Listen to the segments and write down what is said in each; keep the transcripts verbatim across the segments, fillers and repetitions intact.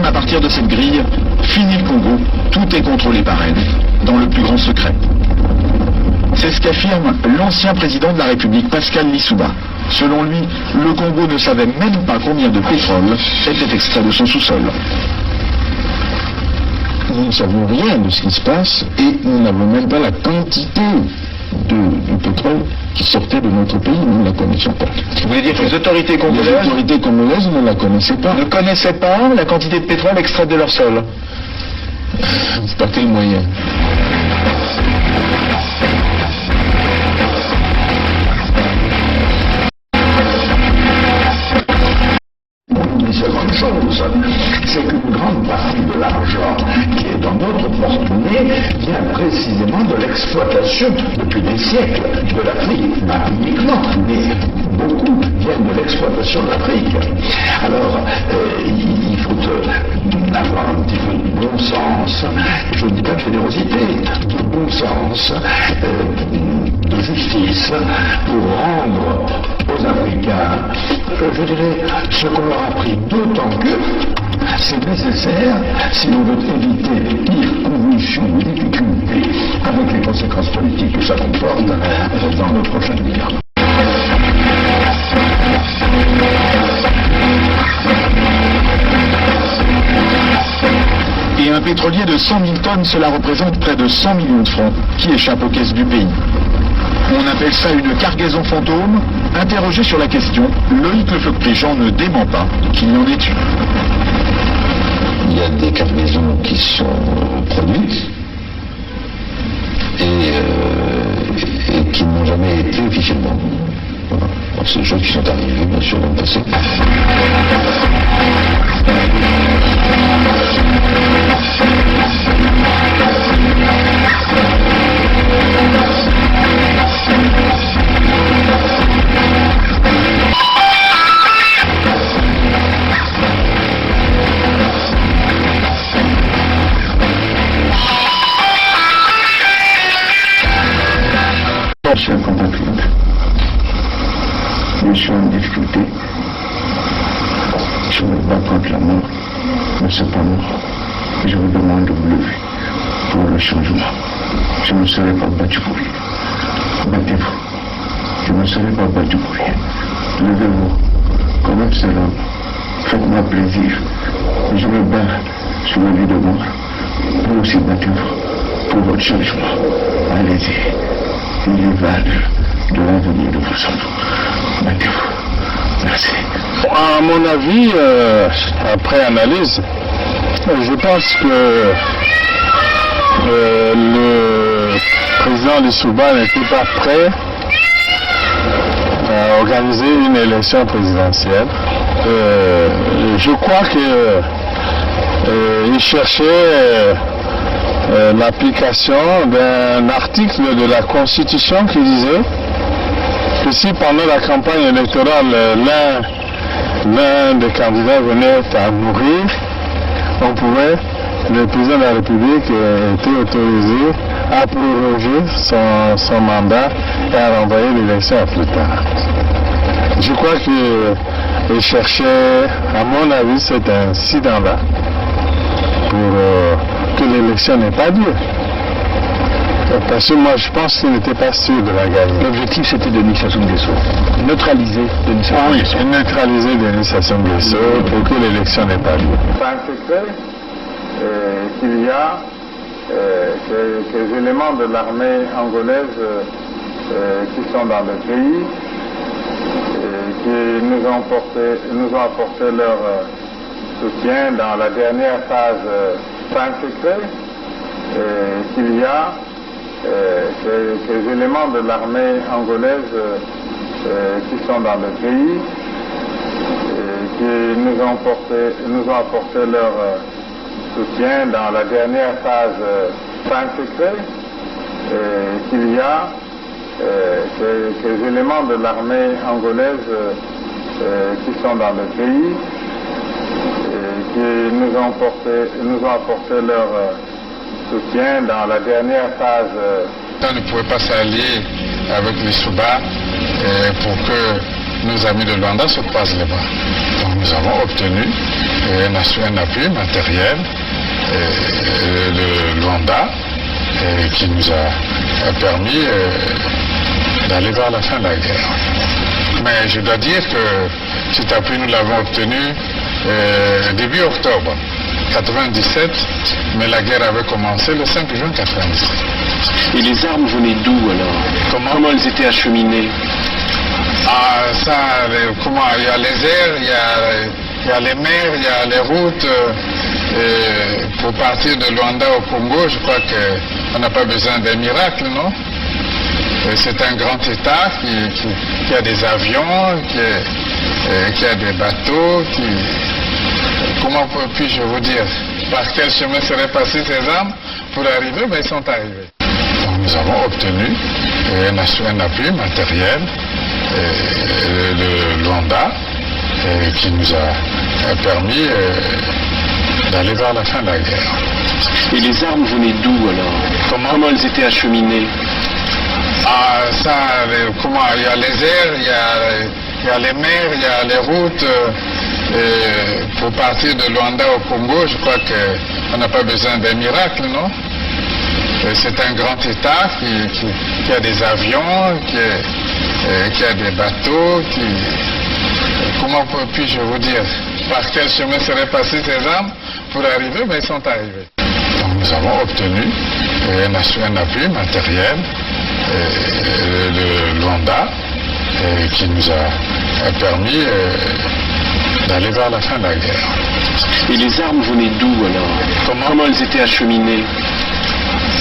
À partir de cette grille, fini le Congo, tout est contrôlé par elle, dans le plus grand secret. C'est ce qu'affirme l'ancien président de la République, Pascal Lissouba. Selon lui, le Congo ne savait même pas combien de pétrole était extrait de son sous-sol. Nous ne savons rien de ce qui se passe et nous n'avons même pas la quantité de, du pétrole qui sortait de notre pays. Nous ne la connaissions pas. Vous voulez dire que les autorités congolaises... Les autorités congolaises ne la connaissaient pas. Ne connaissaient pas la quantité de pétrole extraite de leur sol ? Par quel moyen ? Une seule chose, c'est qu'une grande partie de l'argent qui est dans notre porte-monnaie vient précisément de l'exploitation depuis des siècles de l'Afrique, pas uniquement, mais beaucoup vient de l'exploitation de l'Afrique. Alors, euh, il, il faut, euh, avoir un petit peu de bon sens, je ne dis pas de générosité, de bon sens, euh, de justice, pour rendre aux Africains, euh, je dirais, ce qu'on leur a pris, d'autant que c'est nécessaire si on veut éviter les pires convulsions, difficultés avec les conséquences politiques que ça comporte, euh, dans le prochain avenir. Et un pétrolier de cent mille tonnes, cela représente près de cent millions de francs qui échappent aux caisses du pays. On appelle ça une cargaison fantôme. Interrogé sur la question, Loïc Le Floch-Prigent ne dément pas qu'il y en ait eu. Il y a des cargaisons qui sont, euh, produites et, euh, et qui n'ont jamais été officiellement. Voilà. Bon, c'est des choses qui sont arrivées, bien sûr, dans le passé. Je suis un compatriote. Je suis en difficulté. Je me bats contre la mort. Mais c'est pas mort. Je vous demande de vous lever pour le changement. Je ne serai pas battu pour rien. Battez-vous. Je ne serai pas battu pour rien. Levez-vous comme un seul homme. Faites-moi plaisir. Je me bats sur le lit de mort. Vous aussi, battez-vous pour votre changement. Allez-y. Il y va de, de l'avenir de vos enfants. Battez-vous. Merci. À mon avis, euh, après analyse, euh, je pense que, euh, le président Lissouba n'était pas prêt à organiser une élection présidentielle. Euh, je crois que, euh, il cherchait, euh, euh, l'application d'un article de la Constitution qui disait que si pendant la campagne électorale, euh, l'un, l'un des candidats venait à mourir, on pouvait, le président de la République, euh, était autorisé à proroger son, son mandat et à renvoyer l'élection à plus tard. Je crois que il cherchait, à mon avis, cet incident-là pour, euh, que l'élection n'ait pas lieu. Parce que moi, je pense qu'il n'était pas sûr de la gagner. L'objectif, c'était Denis Sassou Nguesso. Neutraliser Denis Sassou Nguesso. Ah oui, neutraliser Denis Sassou Nguesso pour que l'élection n'ait pas lieu. C'est un secret, euh, qu'il y a, euh, que, que les éléments de l'armée angolaise, euh, euh, qui sont dans le pays, euh, qui nous ont porté, nous ont apporté leur, euh, soutien dans la dernière phase, euh, c'est un secret, euh, qu'il y a, euh, que, que les éléments de l'armée angolaise, euh, euh, qui sont dans le pays, euh, qui nous ont porté, nous ont apporté leur, euh, soutien dans la dernière phase, euh, c'est un secret, euh, qu'il y a, euh, que, que les éléments de l'armée angolaise, euh, euh, qui sont dans le pays, euh, qui nous ont porté, nous ont apporté leur, euh, soutien dans la dernière phase, euh. On ne pouvait pas s'allier avec Lissouba, euh, pour que Nos amis de Luanda se croisent les bras. Donc nous avons obtenu, euh, un assu-, un appui matériel, euh, de Luanda, euh, qui nous a, a permis, euh, d'aller vers la fin de la guerre. Mais je dois dire que cet appui, nous l'avons obtenu, euh, début octobre quatre-vingt-dix-sept, mais la guerre avait commencé le cinq juin quatre-vingt-dix-sept. Et les armes venaient d'où alors ? Comment ? Comment elles étaient acheminées ? Ah, ça, les, comment, il y a les airs, il y a, il y a les mers, il y a les routes, euh, et pour partir de Luanda au Congo, je crois que on n'a pas besoin d'un miracle, non ? Euh, c'est un grand État qui, qui, qui a des avions, qui, euh, qui a des bateaux, qui, comment puis-je vous dire, par quel chemin seraient passées ces armes pour arriver, mais ils sont arrivés. Donc, nous avons obtenu, euh, un assu-, un appui matériel, euh, de, de Luanda, euh, qui nous a, a permis, euh, d'aller vers la fin de la guerre. Et les armes venaient d'où alors ? Comment ? Comment elles étaient acheminées ? Ah, ça, les, comment, il y a les airs, il y a, il y a les mers, il y a les routes, euh, et pour partir de Luanda au Congo, je crois que on n'a pas besoin d'un miracle, non ? Euh, c'est un grand État qui, qui, qui a des avions, qui, euh, qui a des bateaux, qui, comment puis-je vous dire, par quel chemin seraient passées ces armes pour arriver, mais ils sont arrivés. Donc, nous avons obtenu, euh, un assu-, un appui matériel, euh, de Luanda, euh, qui nous a, a permis, euh, d'aller vers la fin de la guerre. Et les armes venaient d'où alors ? Comment ? Comment elles étaient acheminées ?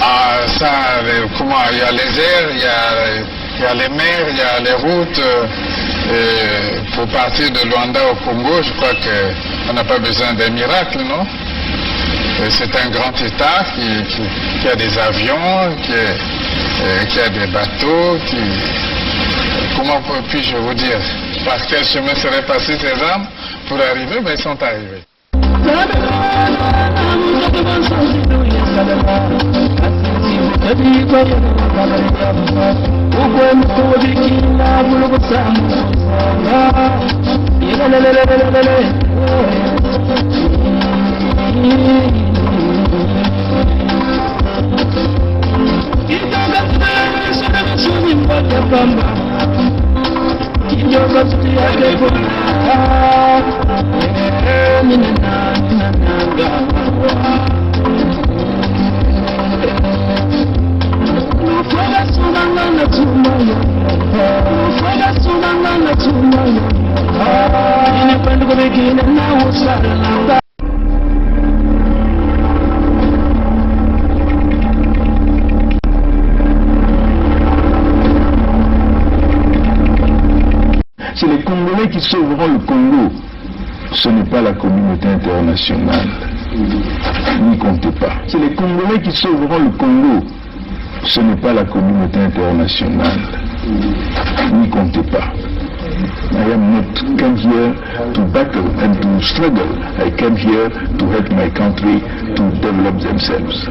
Ah, ça, les, comment, il y a les airs, il y a, il y a les mers, il y a les routes, euh, et pour partir de Luanda au Congo, je crois que on n'a pas besoin d'un miracle, non ? Euh, c'est un grand État qui, qui, qui a des avions, qui, euh, qui a des bateaux, qui, comment puis-je vous dire, par quel chemin seraient passées ces armes pour arriver, mais ils sont arrivés. C'est les Congolais qui sauveront le Congo. Ce n'est pas la communauté internationale. N'y comptez pas. C'est les Congolais qui sauveront le Congo. Ce n'est pas la communauté internationale. N'y comptez pas. I am not come here to battle and to struggle. I came here to help my country to develop themselves.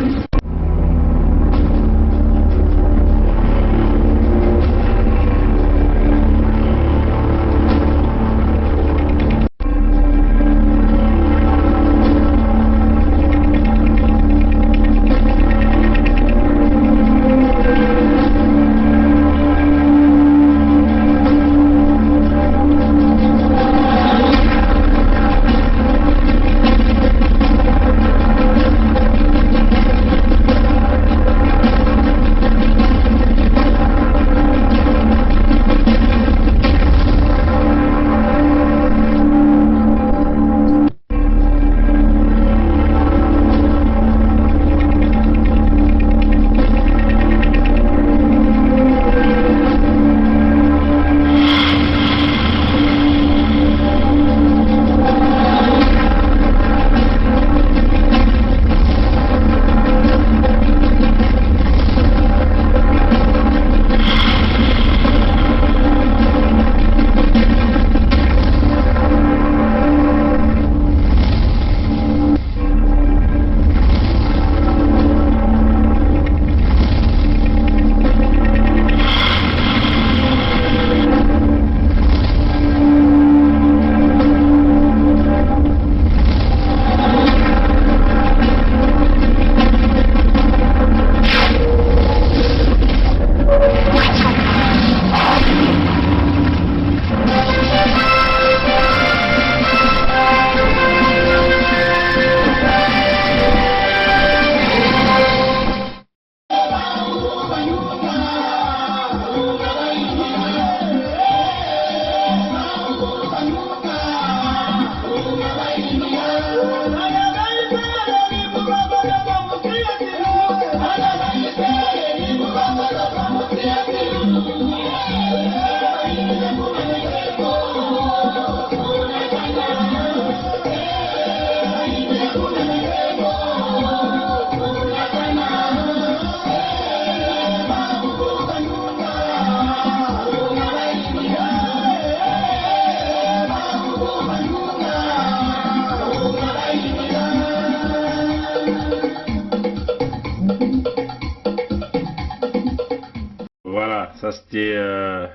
C'était, euh,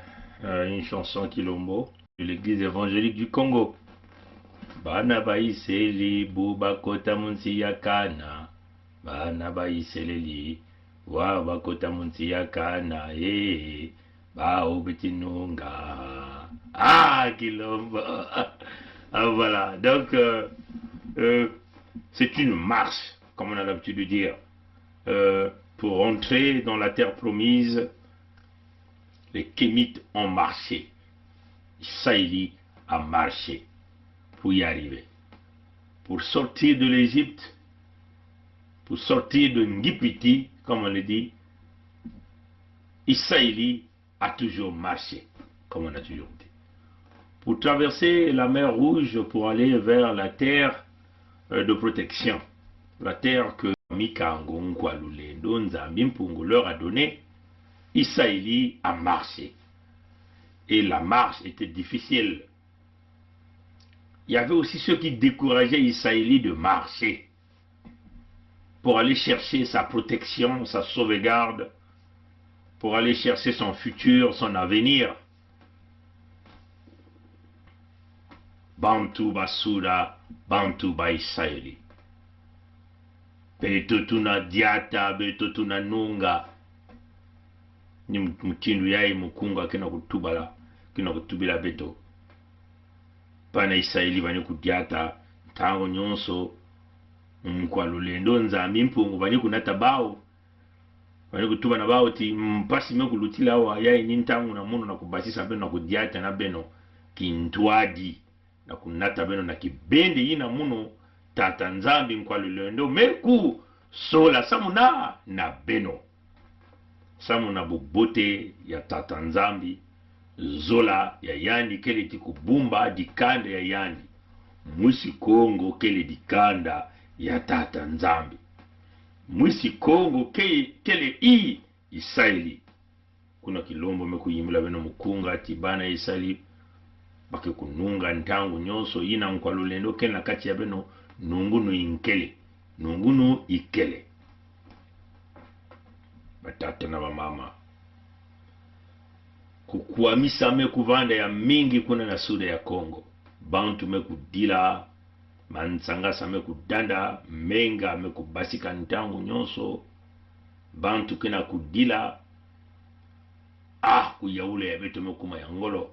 euh, une chanson kilombo de l'Église évangélique du Congo. Bana ba Israeli bo bakota mu nsi ya Kana. Bana ba Israeli bo bakota mu nsi ya Kana, eh, baho beti nunga. Ah, kilombo. Ah, voilà. Donc, euh, euh, c'est une marche, comme on a l'habitude de dire. Euh, pour entrer dans la terre promise, les Kémites ont marché. Israéli a marché pour y arriver. Pour sortir de l'Égypte, pour sortir de Ngipiti, comme on le dit, Israéli a toujours marché, comme on a toujours dit. Pour traverser la mer Rouge pour aller vers la terre, euh, de protection, la terre que Mikango Nkwa Lulendo Nzambi Mpungu leur a donnée, Israéli a marché. Et la marche était difficile. Il y avait aussi ceux qui décourageaient Israéli de marcher pour aller chercher sa protection, sa sauvegarde, pour aller chercher son futur, son avenir. Bantu ba Suda, bantu ba Israéli. Beto tuna diata, beto tuna nunga. Ni mu-, mutindu yai mukunga kena kutubala, kena kutubila beto. Bana Israéli bani kudiata ntangu nyonso, Nkwa Lulendo Nzambi Mpungu bani kunata bawu. Bani kutubana bawu ti mpasi me kulutila awa, yai ni ntangu na munu na kubasisa beno na kudiata na beno kintwadi, na kunata beno na kibende yina munu Tata Nzambi Nkwa Lulendo me kusola samu na, na beno. Samu na bubote ya Tata Nzambi, zola ya yandi kele ti kubumba dikanda ya yandi. Mwisi Kongo kele dikanda ya Tata Nzambi. Mwisi Kongo ke-, kele i Isaeli. Kuna Kilombo me kuyimila beno mukunga ti bana Isaeli, bake kununga ntangu nyonso, yina Nkwa Lulendo kele na kati ya beno, nungunu ikele. Nungunu ikele. Batata na bamama. Kukwamisa me kuvanda ya mingi kuna na Suda ya Kongo. Bantu me kudila, mansangasa me kudanda, menga me kubasika ntangu nyonso. Bantu kena kudila, ah, kuyaula ya beto me kuma ya ngolo.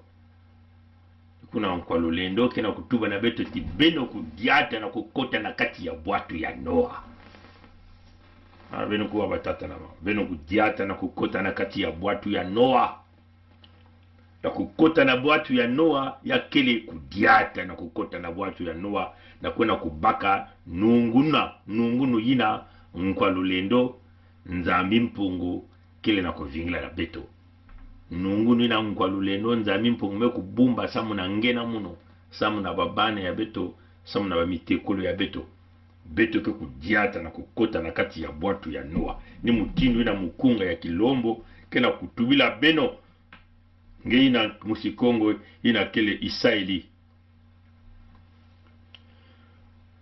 Kuna Nkwa Lulendo kena kutuba na beto ti beno kudiata na kukota na kati ya bwatu ya Noa. Ah, beno kuwa batata na bamama. Beno kudiata na kukota na kati ya bwatu ya Noa. Na kukota na bwatu ya Noa, ya kele kudiata na kukota na bwatu ya Noa, na kwena kubaka nungunu, nungunu yina Nkwa Lulendo Nzambi Mpungu kele na kuvingila na beto. Nungunu yina Nkwa Lulendo Nzambi Mpungu me kubumba samu na nge na munu, samu na babana ya beto, samu na bamitekolo ya beto. Beto ke kudiata na kukota na kati ya bwatu ya Noa. Ni mutindu yina mukunga ya Kilombo kena kutubila beno. Nge yina mwisi Kongo, yina kele Isaeli.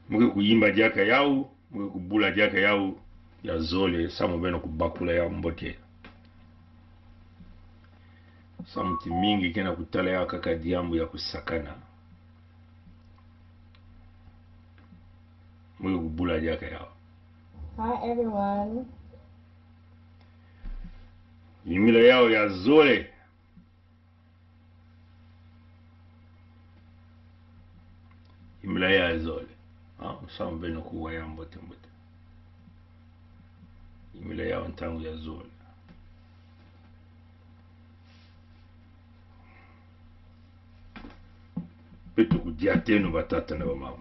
Mu ke kuyimba diaka yawu, mu ke kubula diaka yawu, ya zole, samu beno kubakula yawu mbote. Samu ti mingi kena kutala yawu kaka diambu ya kusakana. Mu ke kubula diaka yawu. Hi, everyone. Yimila yawu ya zole. Yimila yawu ya zole. Ah, samu beno kuwa yawu mbote mbote. Yimila yawu ntangu ya zole. Beto kudiateno batata na bamama.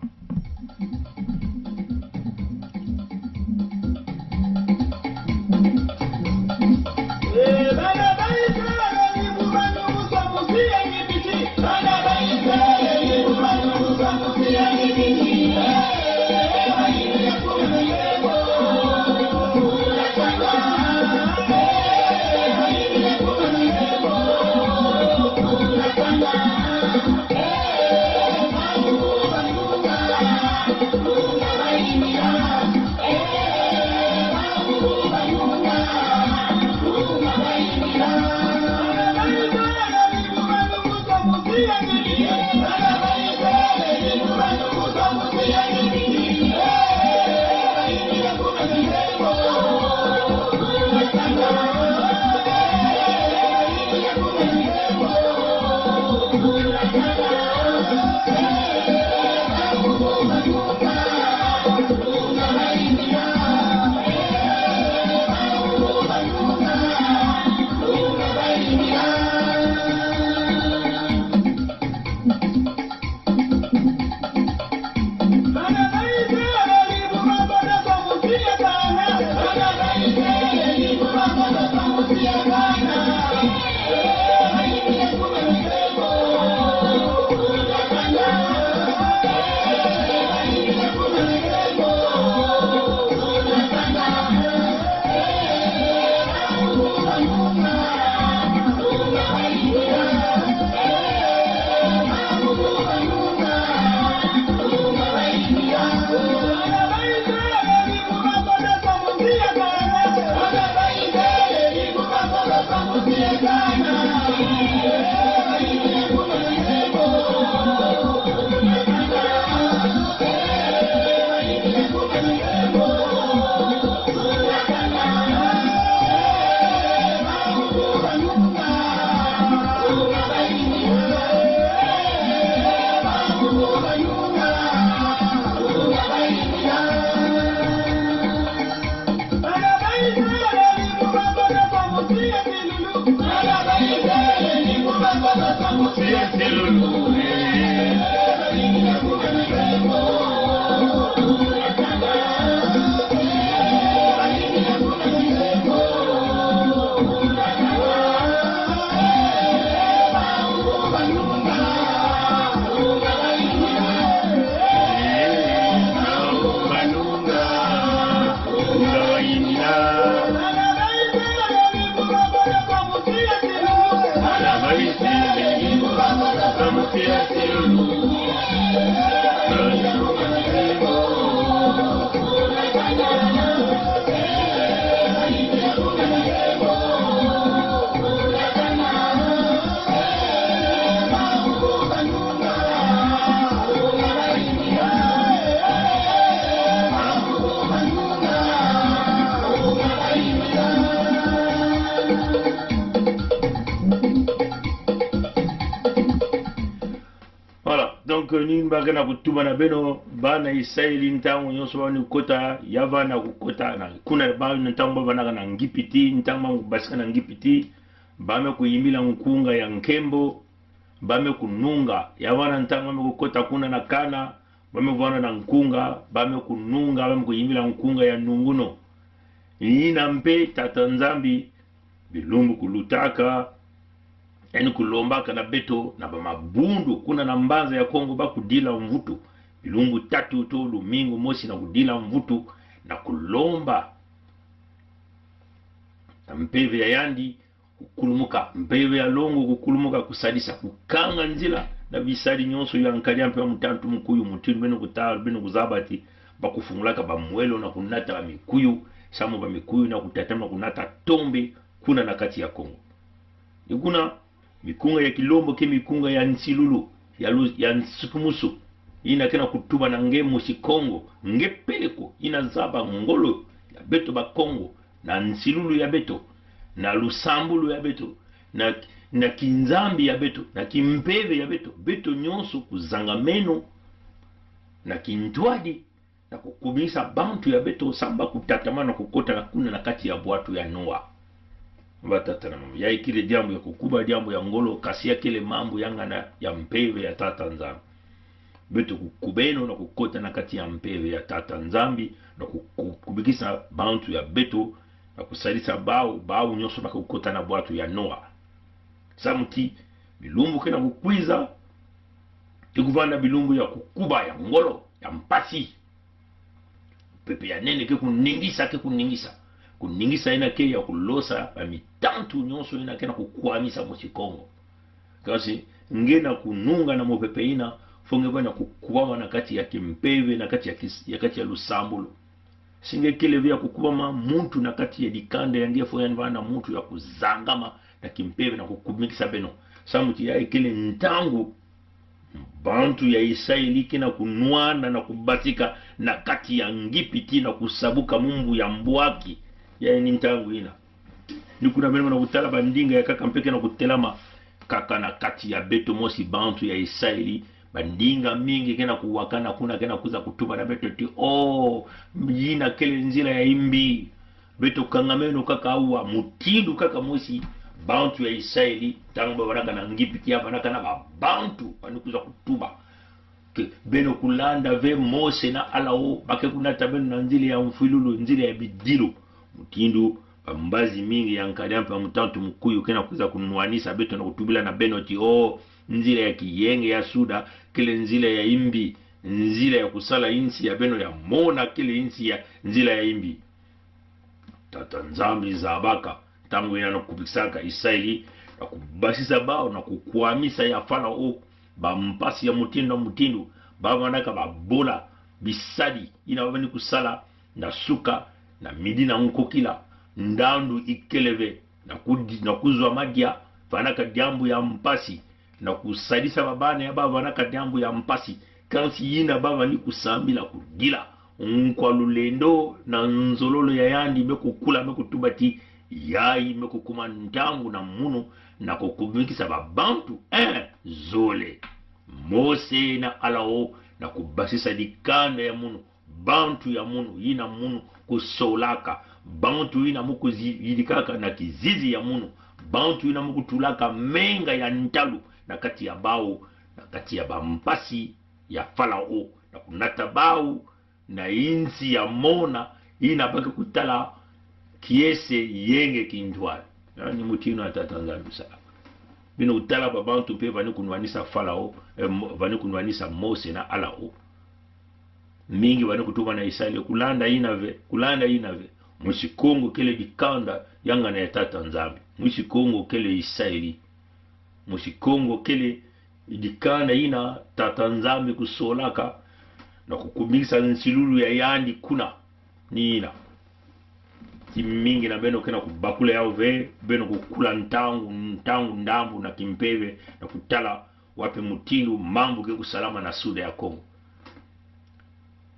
Voilà, donc, euh, ni mba kena kutuba na beno, bana Israeli ntango nyonso bani kukota, ya bana kukota, na kuna ba ntango ba banaka na Ngipiti, ntango ba basika na Ngipiti, ba me kuyimbila nkunga ya nkembo, ba me kununga, ya bana ntango ba me kukota kuna na Kana, ba me vana na nkunga, ba me kununga, ba me kuyimbila nkunga ya nunguno. Ina mpe Tata Nzambi, bilumbu kulutaka, en kulombaka na beto, na bamabundu, kuna na mbanza ya Kongo ba kudila mvutu. Bilumbu tatu to lumingu mosi na kudila mvutu, na kulomba na mpeve ya yandi, kukulumuka, mpeve ya longo kukulumuka, kusadisa, kukanga nzila, na bisadi nyonso ya nkadi ya mpe ya mutantu mukuyu, mutindu beno kuta, beno kuzaba ti, ba kufungulaka bamwelo na kunata bamikuyu, samu bamikuyu na kutatamana kunata tombe, kuna na kati ya Kongo. Ni kuna, mikunga ya Kilombo ke mikunga ya nsilulu, ya lu-, ya nsukumusu, ina kena kutuba na nge mosi Kongo, nge peleko, ina zaba ngolo ya beto Bakongo, na nsilulu ya beto, na lusambulu ya beto, na, na kinzambi ya beto, na kimpeve ya beto, beto nyonso kuzanga meno, na kintwadi, na kukubisa bantu ya beto samu ba kutatamana kukota na kuna na kati ya bwatu ya Noa. Batata na mama, ya ikele diambu ya kukuba, diambu ya ngolo, kasi ya kele mambu ya ngana ya mpeve ya Tata Nzambi. Beto kukubeno na kukota na kati ya mpeve ya Tata Nzambi, na ku-, ku-, kubikisa bantu ya beto, na kusadisa bawu, bawu nyonso ba kukota na bwatu ya Noa. Samu ti, bilumbu kena kukwiza, ti kuvana bilumbu ya kukuba, ya ngolo, ya mpasi. Pepe ya nene ke kuningisa, ke kuningisa. Kuningisa ina ke ya kulosa bamitantu nyonso ina kena kukwamisa mosi Kongo. Kasi, nge na kununga na mopepe ina, fo nge bana kukubama na kati ya kimpeve, na kati ya kis-, ya kati ya lusambulu. Si nge kele ve ya kukubama muntu na kati ya dikanda ya nge, fo yan bana muntu ya kuzangama na kimpeve na kukubikisa beno. Samu ti ya ikele ntangu bantu ya Israeli kena kunwana na kubasika na kati ya Ngipiti na kusabuka mu mbu ya mbwaki. Ya ini ntangu ina. Ni kuna beno na kutala bandinga ya nkaka mpe kena kutelama kaka na kati ya beto mosi bantu ya Israeli. Bandinga mingi kena kuwakana kuna kena kwiza kutuba na beto ti, oh, ina kele nzila ya imbi. Beto kangameno kaka awa, mutindu kaka mosi bantu ya Israeli, ntango ba banaka na Ngipiti, ya banaka na babantu bani kwiza kutuba. Ke beno kulanda ve Mose na Alao, ba ke kunata beno na nzila ya mfwilulu, nzila ya bidilu. Mutindu bambazi mingi ya nkadi ya mpe ya mutantu mukuyu kena kwiza kunwanisa beto na kutubila na beno ti, oh, nzila ya kiyenge ya suda kele nzila ya imbi, nzila ya kusala insi ya beno ya mona kele insi ya nzila ya imbi. Tata Nzambi zabaka, ntangu ina na kubikisaka Israeli, na kubasisa bawu, na kukwamisa ya Falao bampasi ya mutindu na mutindu, ba banaka babola bisadi ina ba bani kusala na suka, na midi na nkokila, ndandu ikele ve, na kudi-, na kuzwa madia, banaka diambu ya mpasi, na kusadisa babana ya ba banaka diambu ya mpasi, kansi ina ba bani kusambila kudila. Nkwa lulendo na nzololo ya yandi me kukula, me kutuba ti, yayi me kukuma ntangu na munu, na kukumikisa babantu, eh, zole. Mose na Alao, na kubasisa dikanda ya munu, bantu ya munu, ina munu kusolaka, bantu ina mu kuzi-, yidikaka na kizizi ya munu, bantu ina mu kutulaka menga ya ntalu, na kati ya bawu, na kati ya bampasi ya Falao, na kunata bawu na insi ya mona, ina ba ke kutala kiese, yenge, kintwari. Ya ni mutindu na Tata Nzambi sala. Bino kutala babantu mpe vani kunwanisa Falao, eh, Mo-, vani kunwanisa Mose na Alao. Mingi vani kutuba na Isaeli, kulanda ina ve, kulanda ina ve. Mwisi Kongo kele dikanda ya ngana ya Tata Nzambi. Mwisi Kongo kele Isaeli. Mwisi Kongo kele dikanda ina Tata Nzambi kusolaka na kukubisa nsilulu ya yandi kuna. Ni ina. Ti mingi na beno kena kubakula yawu ve, beno kukula ntangu, ntangu ndambu na kimpeve, na kutala wapi mutindu mambu ke kusalama na Sud ya Kongo.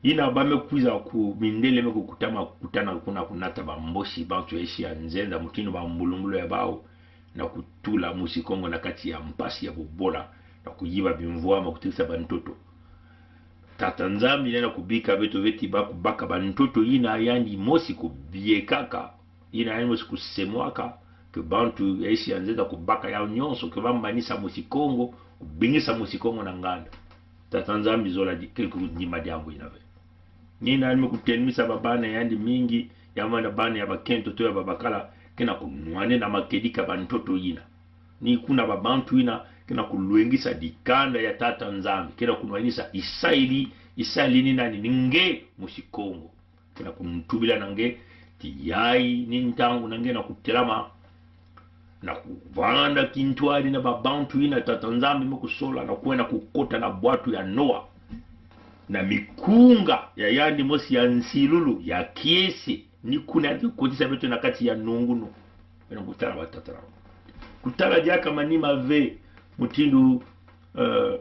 Ina ba me kwiza ku mindele me kukutama kutana kuna kunata bambosi, bantu ya insi ya nzenza, mutindu bambulumbulu ya bawu, na kutula mwisi Kongo na kati ya mpasi ya bobola, na kuyiba bimvwama, kutekisa bantoto. Tata Nzambi nena kubika beto ve ti ba kubaka bantoto ina yandi mosi kubiekaka, ina yandi mosi kusemwaka, ke bantu ya insi ya nzenza kubaka yawu nyonso, ke ba manisa mwisi Kongo, kubingisa mwisi Kongo na nganda. Tata Nzambi zola di, kele kundima diambu ina ve. Ni ina yandi me kutenimisa babana ya yandi mingi, ya mwana bana ya bakento to ya babakala, kena kunwane na makedika bantoto ina. Ni kuna babantu ina, kena kulwengisa dikanda ya Tata Nzambi, kena kunwanisa Isaeli, Isaeli ni nani? Ni nge mwisi Kongo. Kena kuntubila na nge ti yayi ni ntangu na nge na kutelama na kuvanda kintwari na babantu ina Tata Nzambi me kusola, na kwenda kukota na bwatu ya Noa. Na mikunga ya yandi mosi ya nsilulu, ya kiese, ni kuna ya kukotisa beto na kati ya nungunu. Beno kutala batata na. Kutala diaka manima ve, mutindu, eh,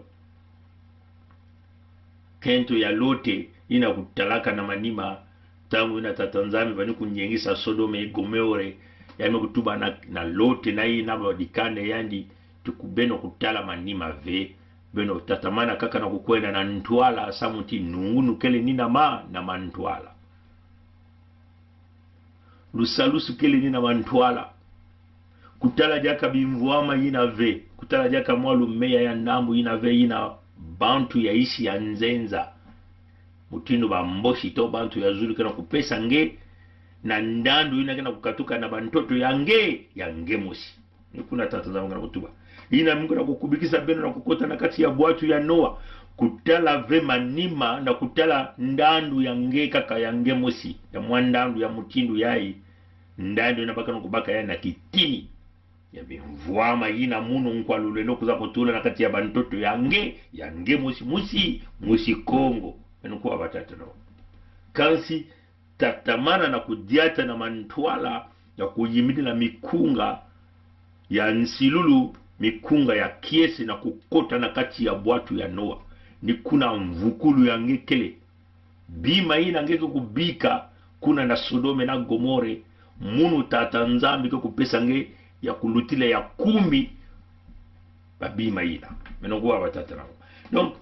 kento ya Lote ina kutalaka na manima, ntangu ina Tata Nzambi vani kunyengisa Sodome, Gomore, ya me kutuba na, na Lote na ina badikanda ya yandi, ti ku beno kutala manima ve, beno tatamana kaka na kukwenda na ntwala, samu ti nungunu kele ni na ma, na mantwala. Lusalusu kele ni na mantwala. Kutala diaka bimvwama ina ve. Kutala diaka mwalu meya ya ndambu ina ve, ina bantu ya insi ya nzenza, mutindu bambosi to bantu ya zulu kena kupesa nge, na ndandu ina kena kukatuka na bantoto ya nge, ya nge mosi. Ni kuna Tata Nzambi kena kutuba. Ina mi kena kukubikisa beno na kukota na kati ya bwatu ya Noa. Kutala ve manima na kutala ndandu ya nge kaka, ya nge mosi. Ya mwa ndandu ya mutindu yayi. Ndandu ina ba kena kubaka ya na kitini. Ya bimvwama ina munu nkwa lulendo kuza kutula na kati ya bantoto ya nge, ya nge mosi, mwisi, mwisi Kongo. Beno kuwa batata na. Kansi, tatamana na kudiata na mantwala, na kuyimidi na mikunga ya nsilulu, mikunga ya kiese, na kukota na kati ya bwatu ya Noa. Ni kuna mvukulu ya nge kele. Bima ina nge ke kubika kuna na Sodome na Gomore, munu Tata Nzambi ke kupesa nge ya kulutila ya kumi, ba bima ina. Beno kuwa batata na. Donc,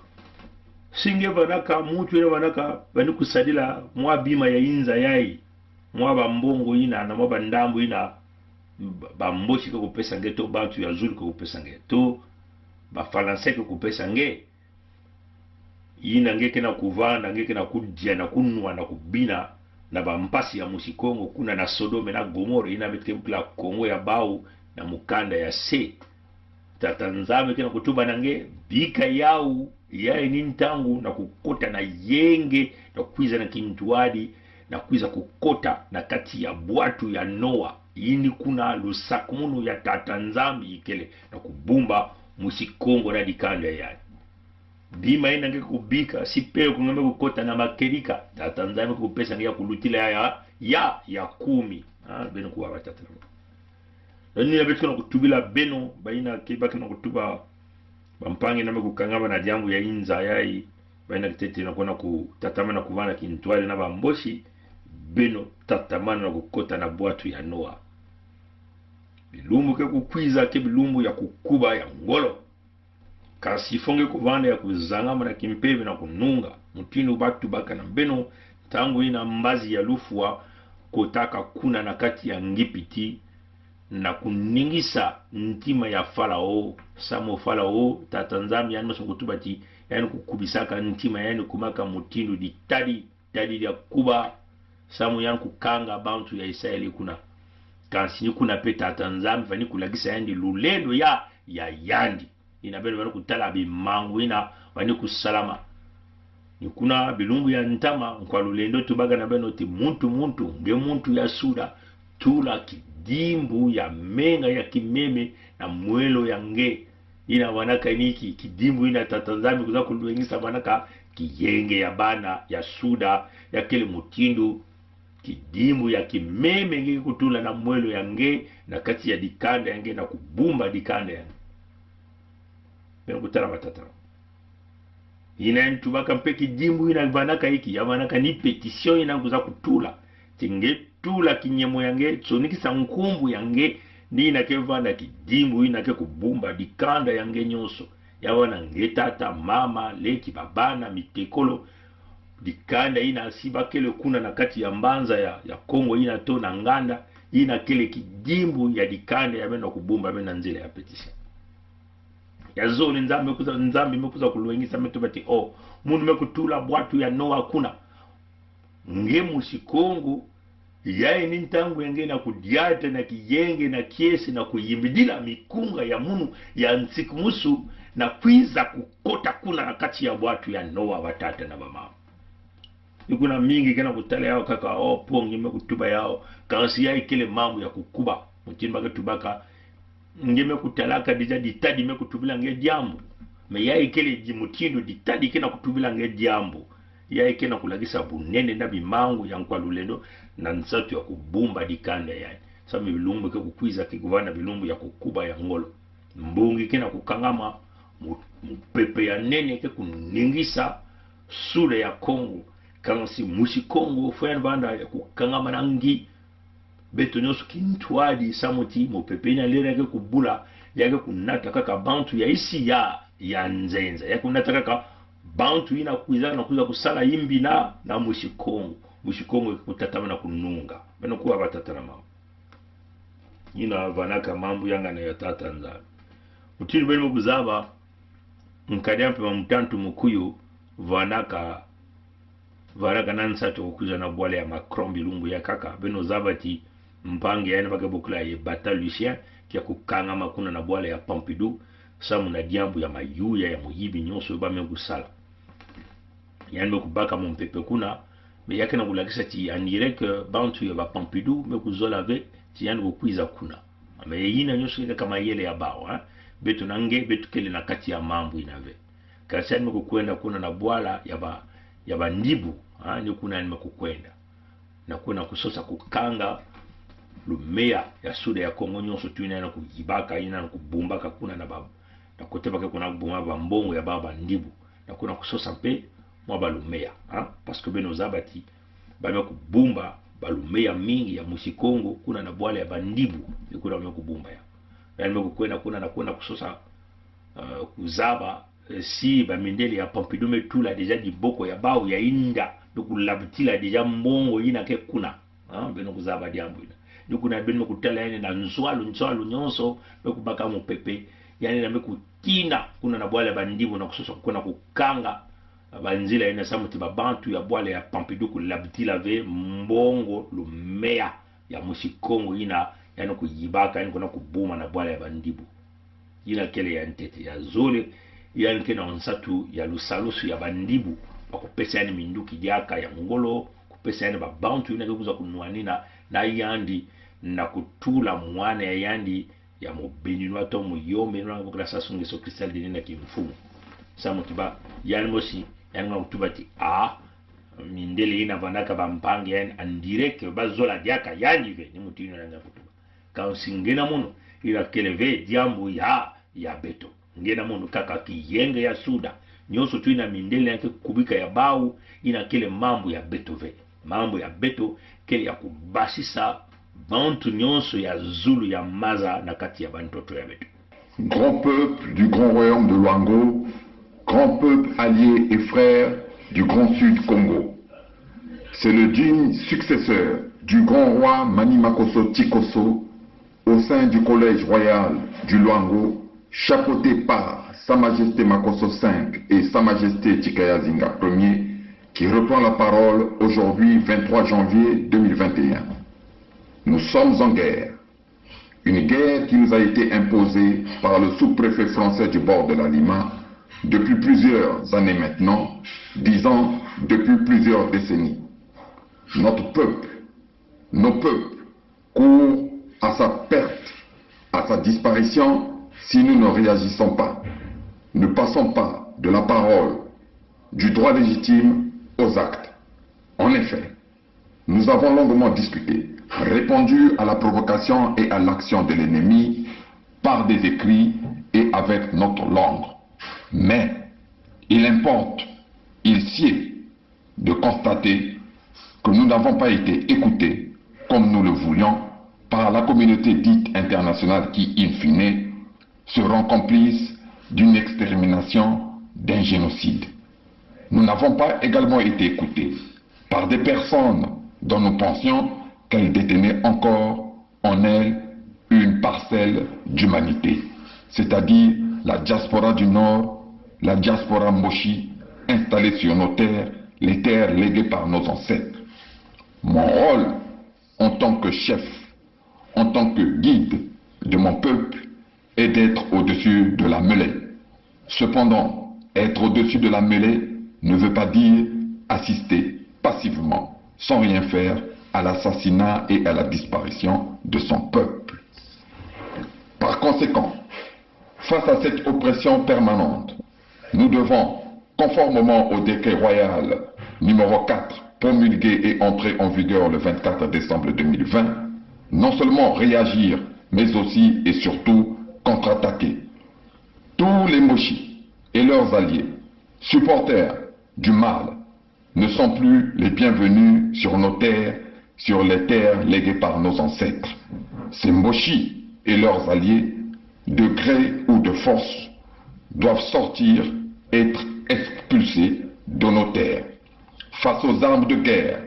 si nge vanaka, muntu ina vanaka, vani kusadila mwa bima ya inza yayi, mwa bambongo ina, na mwa bandambu ina, ba-, bambosi ke kupesa nge to, bantu ya zulu ke kupesa nge to, Bafalanse ke kupesa nge. Ina nge kena kuvanda, nge kena kudia na kunwa na kubina na bampasi ya mwisi Kongo, kuna na Sodome na Gomore, ina beto ke bukila Kongo ya bawu na mukanda ya se. Tata Nzambi kena kutuba na nge, bika yawu, yayi ni ntangu na kukota na yenge, na kwiza na kintwadi, na kwiza kukota na kati ya bwatu ya Noa. Ini kuna lusakumunu ya Tata Nzambi ikele, na kubumba mwisi Kongo na dikanda yayi. Bima ina nge kubika, si pele ku nge me kukota na makedika, Tata Nzambi kupesa nge ya kulutila ya, ya, ya kumi. Ah, beno kuwa batata na. Ni ina beto kena kutubila beno, ba ina ke ba kena kutuba, bampangi na me kukangama na diambu ya inza yayi, ba ina ketete na kwenda kutatamana kuvana kintwadi na bambosi, beno tatamana na kukota na bwatu ya Noa. Bilumbu ke kukwiza ke bilumbu ya kukuba ya ngolo. Kansi ifo nge kuvanda ya kuzangama na kimpeve na kununga, mutindu batubaka na beno, ntangu ina mbazi ya lufwa kotaka kuna na kati ya Ngipiti, na kuningisa ntima ya Falao, samu Falao, Tata Nzambi, yandi mosi me kutuba ti, yandi kukubisaka ntima, yandi kumaka mutindu ditadi, tadi dia kuba, samu yandi kukanga bantu ya Israel kuna. Kansi ni kuna pe Tata Nzambi vani kulakisa yandi lulendo ya, ya yandi. Ina beno vani kutala bimangu ina vani kusalama. Ni kuna bilumbu ya ntama, nkwa lulendo tubaka na beno ti muntu muntu, nge muntu ya suda, tula kidimbu ya menga ya kimeme na mwelo ya nge. Ina vanaka niki, kidimbu ina Tata Nzambi kuza kulwengisa vanaka kiyenge ya bana ya suda, ya kele mutindu, kidimbu ya kimeme nge kutula na mwelo ya nge, na kati ya dikanda ya nge, na kubumba dikanda ya nge. Beno kutala batata. Ina yandi tubaka mpe kidimbu ina vanaka iki, ya vanaka ni pétition ina kuza kutula. Ti nge tula kinyemo ya nge, sonikisa nkumbu ya nge, ni ina ke vana kidimbu ina ke kubumba dikanda ya nge nyonso. Ya vana nge tata, mama, leki, babana, mitekolo, dikanda ina si bakele kuna na kati ya mbanza ya, ya Kongo ina to na nganda, ina kele kidimbu ya dikanda ya beno kubumba beno na nzila ya pétition. Ya zole Nzambi me kuza, Nzambi me kuza kulwengisa me tuba ti, oh, munu me kutula bwatu ya Noa kuna. Nge musi Kongo, yayi ni ntangu ya nge na kudiata na kiyenge na kiese na kuyimbidila mikunga ya munu ya nsikumusu na kwiza kukota kuna na kati ya bwatu ya Noa, batata na bamama. Ni kuna mingi kena kutala yao kaka, oh, po nge me kutuba yao, kansi yayi kele mambu ya kukuba. Mutindu ba ke tubaka, nge me kutalaka déjà ditadi me kutubila nge diambu. Mais yayi kele di mutindu ditadi kena kutubila nge diambu. Yayi kena kulakisa bunene na bimangu ya nkwa lulendo na nsatu ya kubumba dikanda yayi. Samu bilumbu ke kukwiza ke kuvana bilumbu ya kukuba ya ngolo. Mbongi kena kukangama, mu-, mupepe ya nene ke kuningisa suda ya Kongo. Kansi musi Kongo, fwene banda ya kukangama na ngi. Beto nyonso kintwadi samu ti mupepe ina lera ke kubula, ya ke kunata kaka bantu ya isi ya, ya nzenza. Ya kunata kaka bantu ina kwiza na kwiza kusala imbi na, na musi Kongo. Musi Kongo ke kutatamana kununga. Beno kuba batata na mama. Ina vanaka mambu ya ngana ya Tata Nzambi. Mutindu beno me kuzaba, nkadi ampe ma mutantu mukuyu, vanaka, vanaka na nsatu kwiza na bwala ya Macron bilumbu ya kaka, beno zaba ti mpangi ya yandi ba ke bokila ye Bata Lucien, ke kukangama kuna na bwala ya Pompidou, samu na diambu ya mayuya ya muyibi nyonso ba me kusala. Yandi me kubaka mumpepe kuna, mais ya kena kulakisa ti on dirait que bantu ya ba Pompidou me kuzola ve ti yandi kukwiza kuna. Mais ina nyonso ke kaka mayele ya bawu, hein. Beto na nge, beto kele na kati ya mambu ina ve. Kansi yandi me kukwenda kuna na bwala ya ba, ya ba Ndibu, hein, ni kuna yandi me kukwenda. Na kuna kusosa kukanga lumeya ya suda ya Kongo nyonso, tu ina yandi kuyibaka, ina yandi kubumbaka kuna na ba, na kote ba ke kuna kubumba bambongo ya ba, ba Ndibu. Na kuna kusosa mpe mwa balumeya, hein? Parce que beno zaba ti ba me kubumba balumeya mingi ya musi Kongo kuna na bwala ya ba Ndibu, ni kuna ba me kubumba ya. Yandi me kukwenda kuna na kuna kusosa, euh, kuzaba, euh, si bamindele ya Pompidou me tula déjà diboko ya bawu ya inda, ni kulabtila déjà mbongo ina ke kuna. Ah, beno kuzaba diambu ina. Ni kuna beno me kutala yandi na nswalu, nswalu nyonso, me kubaka mupepe, yandi na me kutina kuna na bwala ya ba Ndibu na kusosa kuna kukanga banzila ina samu ti babantu ya bwala ya Pompidou kulabtila ve mbongo lumeya ya musi Kongo ina yandi kuyibaka, yandi kuna kubumba na bwala ya ba Ndibu. Ina kele ya ntete. Ya zole, yandi kena nsatu ya lusalusu ya ba Ndibu, ba kupesa yandi minduki diaka ya ngolo, kupesa yandi babantu ina ke kwiza kunwanina na yandi, na kutula mwana ya yandi ya mu Béninois to mu Yombe, na bokila Sassou Nguesso Christel Denis na kimfumu. Samu ti ba, yandi mosi, yandi nga kutuba ti, ah, mindele ina vanaka bampangi ya yandi, on dirait que bazola diaka yandi ve, ni mutindu yandi nga kutuba. Kansi nge na munu, ina kele ve diambu ya, ya beto. Nge na munu kaka kiyenge ya suda. Nyonso tu ina mindele ya ke kubika ya bawu, ina kele mambu ya beto ve. Mambu ya beto, kele ya kubasisa bantu nyonso ya zulu ya maza na kati ya bantoto ya beto. Grand peuple du grand royaume de Loango, grand peuple allié et frère du grand sud Kongo, c'est le digne successeur du grand roi Mani Makosso Tikosso au sein du Collège royal du Loango, chapeauté par Sa Majesté Makosso cinq et Sa Majesté Tchicaya Zinga premier, qui reprend la parole aujourd'hui, vingt-trois janvier deux mille vingt et un. Nous sommes en guerre. Une guerre qui nous a été imposée par le sous-préfet français du bord de la Lima depuis plusieurs années maintenant, disons depuis plusieurs décennies. Notre peuple, nos peuples courent à sa perte, à sa disparition si nous ne réagissons pas. Ne passons pas de la parole, du droit légitime aux actes. En effet, nous avons longuement discuté, répondu à la provocation et à l'action de l'ennemi par des écrits et avec notre langue. Mais il importe, il sied de constater que nous n'avons pas été écoutés comme nous le voulions par la communauté dite internationale qui, in fine, seront complices d'une extermination, d'un génocide. Nous n'avons pas également été écoutés par des personnes dont nous pensions qu'elles détenaient encore en elles une parcelle d'humanité, c'est-à-dire la diaspora du Nord, la diaspora Mbochi, installée sur nos terres, les terres léguées par nos ancêtres. Mon rôle, en tant que chef, en tant que guide de mon peuple, est d'être au-dessus de la mêlée. Cependant, être au-dessus de la mêlée ne veut pas dire assister passivement, sans rien faire, à l'assassinat et à la disparition de son peuple. Par conséquent, face à cette oppression permanente, nous devons, conformément au décret royal numéro quatre, promulgué et entré en vigueur le vingt-quatre décembre deux mille vingt, non seulement réagir, mais aussi et surtout contre-attaquer. Tous les Mbochi et leurs alliés, supporters du mal, ne sont plus les bienvenus sur nos terres, sur les terres léguées par nos ancêtres. Ces Mbochi et leurs alliés, de gré ou de force, doivent sortir, être expulsés de nos terres. Face aux armes de guerre,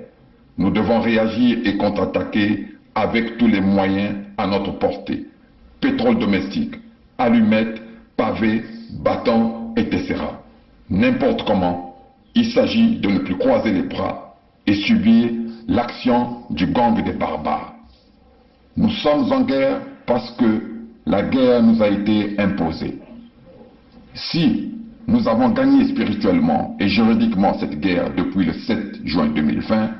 nous devons réagir et contre-attaquer avec tous les moyens à notre portée. Pétrole domestique, allumettes, pavés, bâtons, et cetera. N'importe comment, il s'agit de ne plus croiser les bras et subir l'action du gang des barbares. Nous sommes en guerre parce que la guerre nous a été imposée. Si nous avons gagné spirituellement et juridiquement cette guerre depuis le sept juin deux mille vingt,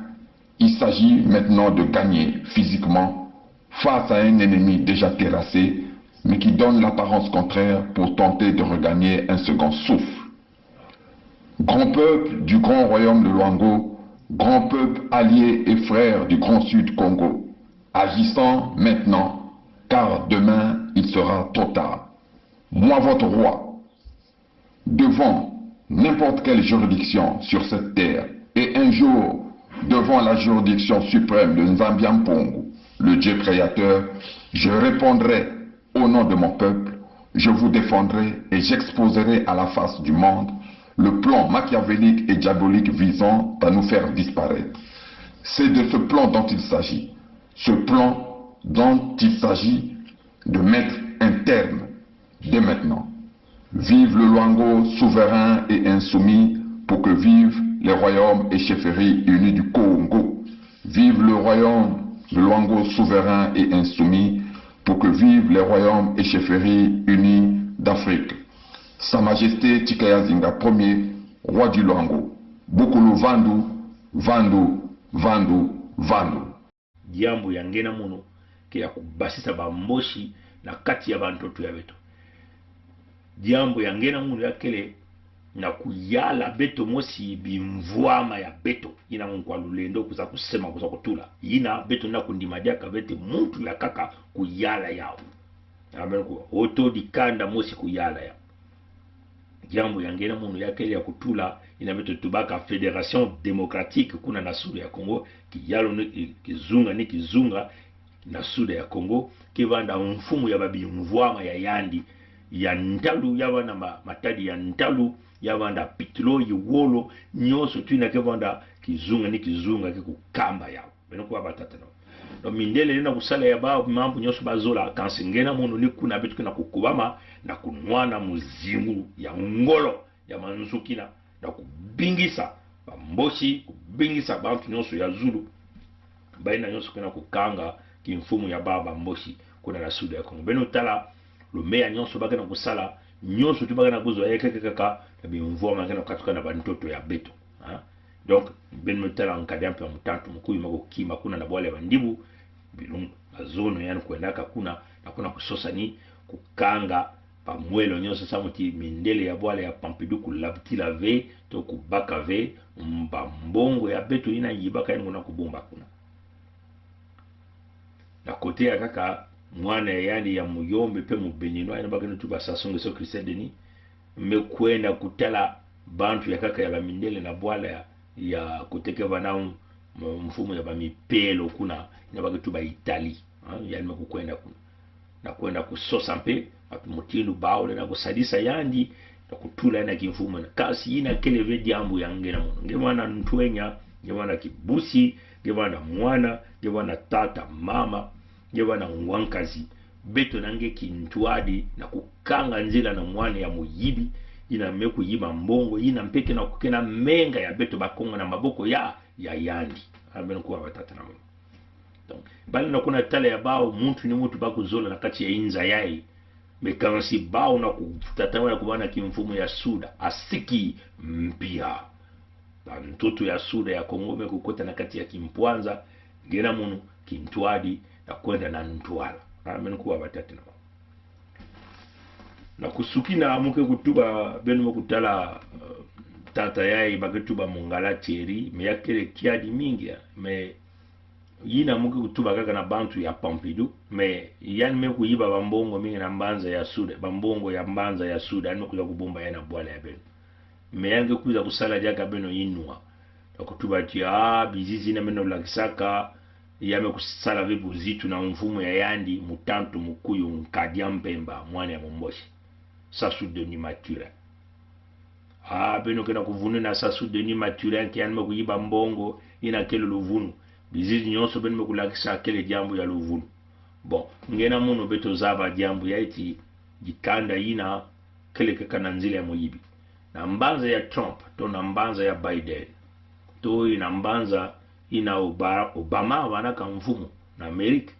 il s'agit maintenant de gagner physiquement face à un ennemi déjà terrassé, mais qui donne l'apparence contraire pour tenter de regagner un second souffle. Grand peuple du grand royaume de Loango, grand peuple allié et frère du grand sud Kongo, agissons maintenant, car demain il sera trop tard. Moi, votre roi, devant n'importe quelle juridiction sur cette terre, et un jour devant la juridiction suprême de Nzambi a Mpungu, le Dieu créateur, je répondrai au nom de mon peuple, je vous défendrai et j'exposerai à la face du monde le plan machiavélique et diabolique visant à nous faire disparaître. C'est de ce plan dont il s'agit. Ce plan dont il s'agit de mettre un terme dès maintenant. Vive le Loango souverain et insoumis, pour que vivent les royaumes et chefferies unis du Kongo. Vive le royaume de Loango souverain et insoumis, pour que vivent les royaumes et chefferies unis d'Afrique. Sa Majesté Tchicaya Zinga premier, roi du Loango. Bukulu vandu, vandu, vandu, vandu. Diambu ya ngena munu ke ya kubasisa ba Mbochi na kati ya bantoto ya beto. Diambu ya ngena munu ya kele na kuyala beto mosi bimvwama ya beto. Yina munu kwa lulendo kuza kusema, kuza kutula. Yina beto na kundima diaka bete muntu ya kaka kuyala yau. Amen kwa. Oto dikanda mosi kuyala yau. Diambu ya ngena munu ya kele ya kutula, yina beto tubaka Fédération Démocratique kuna na sud ya Kongo, kiyalo ni ki-, kizunga ni kizunga na sud ya Kongo, ke vanda mfumu ya ba bimvwama ya yandi, ya ntalu, ya vanda ma-, matadi ya ntalu, ya vanda pitlo, ya wolo, nyoso twina ke vanda kizunga ni kizunga ke kukamba yau. Beno kwa batata no. Donc mindele lena kusala ya ba mambu nyonso bazola, kansi ngena mono ni kuna beto ke na kukubama na kunwana muzingu ya ngolo ya manzoukina, na kubingisa Bamboshi, kubingisa bantu nyonso ya zulu, bayina nyonso ke na kukanga kimfumu ya ba Bamboshi kuna na Sud ya Kongo. Beno tala, lumeya nyonso ba ke na kusala, nyonso tu ba ke na kuzwa, ya ke kaka na bimvwama ke na katuka na bantoto ya beto. Hein? Donc beno tala nkadi ya mpe ya mutantu mukuyu me kukima kuna na bwala ya bandibu, bilumbu, bazono, yandi kwendaka kuna, na kuna kusosa ni kukanga bamwelo nyonso, samu ti mindele ya bwala ya Pompidou kulabtila ve, to kubaka ve, mba mbongo ya beto yina yibaka, yandi kwenda kubumba kuna. Na kote ya kaka, mwana ya yandi ya Muyombe mpe Mubéninois, yina ba ke na tuba Sassou Nguesso Christel Denis, me kwenda kutala bantu ya kaka ya bamindele na bwala ya, ya kote ke vana m-, m-, mfumu ya bamipelo kuna, yina ba ke tuba Italie. Hein, yandi me kukwenda kuna. Na kwenda kusosa mpe, wapi mutindu bawu le na kusadisa yandi, na kutula yandi na kimfumu na. Kansi yina kele ve diambu ya ngena mono. Nge vana ntwenya, nge vana kibusi, nge vana mwana, nge vana tata, mama, nge vana ngwankazi. Beto na nge kintwadi na kukanga nzila na mwana ya muyibi, yina me kuyiba mbongo, yina mpe ke na kukena menga ya beto Bakongo na maboko ya, ya yandi. Amen, kuwa batata na mama. Donc, bali na kuna tala ya bawu, muntu ni muntu ba kuzola na kati ya inza yayi. Me kansi bawu na kutatamana kubana kimfumu ya Sud, asiki mpia. Bantoto ya Sud ya Kongo me kukota na kati ya kimpwanza, ngena mono, kintwadi, na kwenda na ntwala. Amen, kuwa batata na mama. Na kusukina, mu ke kutuba, beno me kutala, eh, tata yayi ba ke tuba Mungala Thierry, me ya kele kiadi mingi ya, me yina mu ke kutuba kaka na bantu ya Pompidou, me yandi me kuyiba bambongo mingi na mbanza ya Sud, bambongo ya mbanza ya Sud, yandi me kwiza kubumba ya na bwala ya beno. Me yandi ke kwiza kusala diaka beno inwa. Na kutuba ti, ah, bizizi yina me na lakisaka, ya me kusala ve buzitu na mfumu ya yandi, mutantu mukuyu nkadi ya Mpemba, mwana ya Mumboshi. Sassou Denis Mathurin. Ah, beno ke na kuvununa Sassou Denis Mathurin, ke yandi me kuyiba mbongo, yina kele luvunu. Bizizi nyonso beno me kulakisa kele diambu ya luvunu. Bon, ngena mono beto zaba diambu yayi ti, dikanda yina kele kaka na nzila ya muyibi. Na mbanza ya Trump, to na mbanza ya Biden, to na mbanza yina Oba-, Obama vanaka mfumu na Amerika,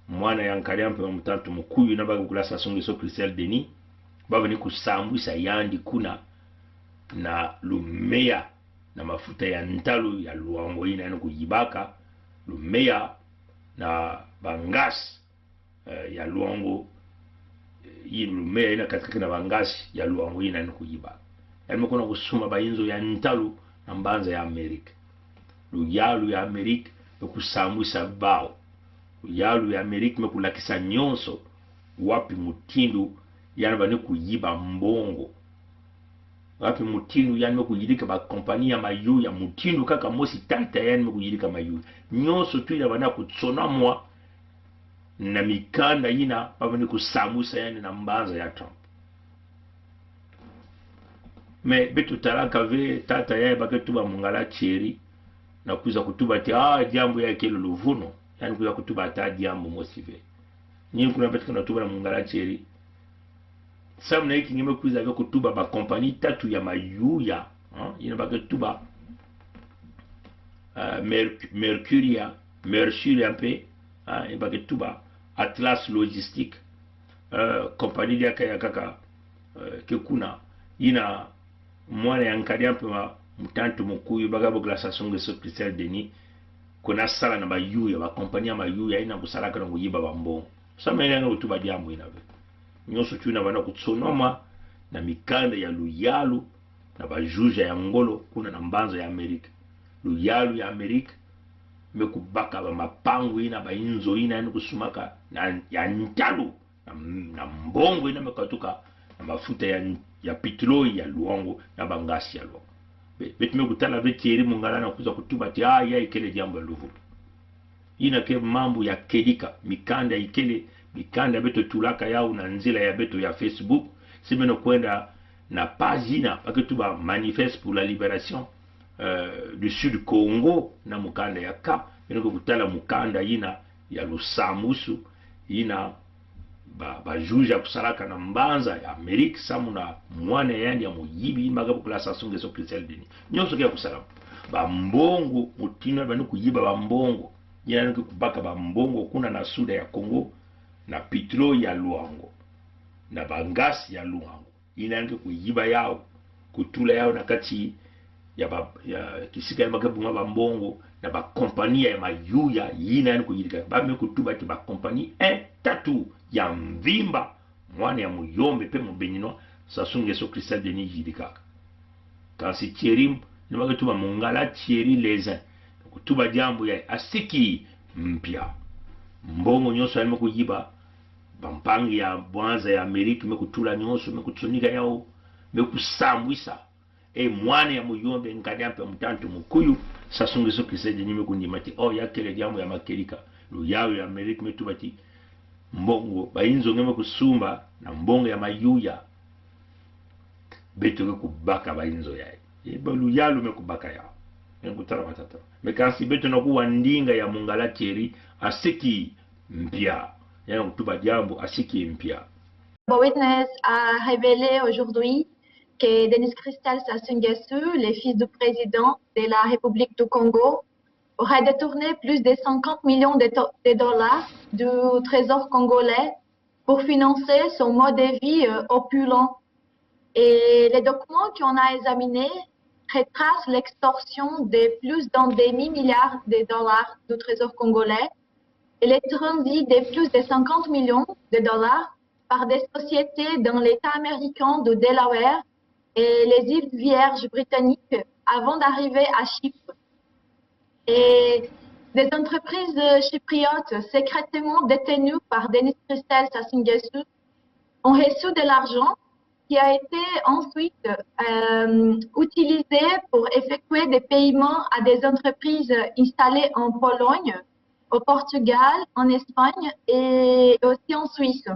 mwana ya nkadi ya Mpemba, mutantu mukuyu yina ba ke kula Sassou Nguesso Christel Denis, bavani kusambwisa yandi kuna na lumeya na mafuta ya ntalu ya Luango yina yandi kuyibaka, lumeya na bangasi, eh, ya Luango, eh, yi lumeya yina katikati na bangasi ya Luango yina yandi kuyiba. Yandi me kwenda kusuma ba inzo ya ntalu na mbanza ya Amerika. Luyalu ya Amerika me kusambwisa bawu. Luyalu ya Amerika me kulakisa nyonso wapi mutindu yandi vani kuyiba mbongo. Wapi mutindu yandi me kuyidika ba compagnie ya mayuya, mutindu kaka mosi tata yandi me kuyidika mayuya. Nyonso tu yina vana kutsonamwa na mikanda yina bavani kusambwisa yandi na mbanza ya Trump. Mais beto talaka ve tata yayi ba ke tuba Mungala Thierry na kwiza kutuba ti, ah, diambu yayi kele luvunu. Yandi kwiza kutuba ata diambu mosi ve. Ni kuna beto ke na tuba na Mungala Thierry, samu na inki nge me kwiza ve kutuba ba compagnie tatu ya mayuya, hein, yina ba ke tuba, euh, Merc-, Mercuria, Mercuria mpe, hein, yina ba ke tuba Atlas Logistique, euh, compagnie diaka ya kaka, euh, ke kuna, yina mwana ya nkadi ya Mpemba, mutantu mukuyu ba ke bokila Sassou Nguesso Christel Denis, kwenda sala na mayuya, ba compagnie ya mayuya, yina kusalaka na kuyiba bambongo. Samu na inki nge me kutuba diambu yina ve. Nyonso tu yina vana kutsonamwa na mikanda ya luyalu na ba juge ya ngolo kuna na mbanza ya Amerika. Luyalu ya Amerika me kubaka ba mapangu yina, ba inzo yina yandi kusumaka na, ya ntalu, na, na mbongo yina me katuka na mafuta ya, ya pétrole ya Luango na bangasi ya Luango. Be-, beto me kutala ve Thierry Mungala na kwiza kutuba ti, ah, yayi kele diambu ya luvunu. Yina ke mambu ya kedika, mikanda ikele, mikanda beto tulaka yawu na nzila ya beto ya Facebook. Si beno kwenda na page yina ba ke tuba Manifeste pour la Libération, euh, du Sud Congo, na mukanda ya ka, beno ke kutala mukanda yina ya lusambu su, ina ba, ba juge kusalaka na mbanza ya Amerika, samu na mwana yandi ya muyibi, ina baka bokila Sassou Nguesso Christel Denis. Nyoso ke ya kusala. Ba mbongo, mutindu ba ni kuyiba ba mbongo. Ina ni kubaka ba mbongo kuna na sud ya Congo, na pétrole ya Loango, na ba gaz ya Loango. Ina ni kuyiba yaw, kutula yaw na kati ya ba, ya kisika ya maka buma ba mbongo, na ba compagnie ya mayuya, ina ni kuyirika. Ba me kutuba ti ba compagnie, eh, tatu ya mvimba, mwana ya Muyombe pe mu Béninois, Sassou Nguesso Christel Denis yirikaka. Kansi Thierry, ni maka tuba Mungala Thierry Lezin. Kutuba diambu ya asiki mpia. Mbongo nyoso ya me kuyiba, ba mpangi ya mbanza ya Amerika me kutula nyoso, me kusonika yaw, me kusambwisa. E mwana ya Muyombe, nkadi ya mpia, mutantu Mukuyu, Sassou Nguesso Christel Denis me kundima ti, oh, ya kele diambu ya makerika. Luyalu ya Amerika me tuba ti, mbongo, ba inzo nge me kusumba na mbongo ya mayuya, beto ke kubaka ba inzo ya. E ba luyalu me kubaka ya. Nge kutala matata. Me kansi beto na kuwa ndinga ya Mungala Thierry, asiki mpia. Ya na kutuba diambu, asiki mpia. Global Witness a révélé aujourd'hui que Denis Christel Sassou Nguesso, le fils du président de la République du Congo, aurait détourné plus de cinquante millions de, to- de dollars du trésor congolais pour financer son mode de vie euh, opulent. Et les documents qu'on a examinés retracent l'extorsion de plus d'un demi-milliard de dollars du trésor congolais et les transits de plus de cinquante millions de dollars par des sociétés dans l'État américain de Delaware et les îles Vierges britanniques avant d'arriver à Chypre. Et des entreprises chypriotes secrètement détenues par Denis Christel Sassou Nguesso ont reçu de l'argent qui a été ensuite euh, utilisé pour effectuer des paiements à des entreprises installées en Pologne, au Portugal, en Espagne et aussi en Suisse.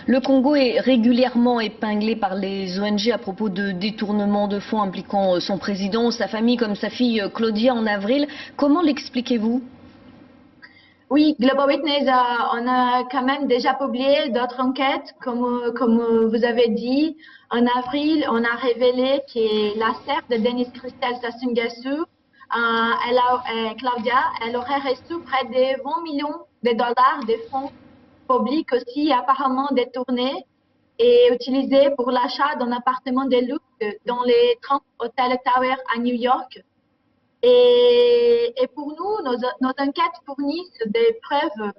Le Congo est régulièrement épinglé par les O N G à propos de détournement de fonds impliquant euh, son président, sa famille, comme sa fille euh, Claudia en avril. Comment l'expliquez-vous ? Oui, Global Witness, euh, on a quand même déjà publié d'autres enquêtes, comme, euh, comme euh, vous avez dit. En avril, on a révélé que la sœur de Denis Christel Sassou Nguesso, euh, elle a- euh, Claudia, elle aurait reçu près de vingt millions de dollars de fonds publics aussi apparemment détournés et utilisés pour l'achat d'un appartement de luxe dans les Trump Hotel Tower à New York. Et, et pour nous, nos, nos enquêtes fournissent des preuves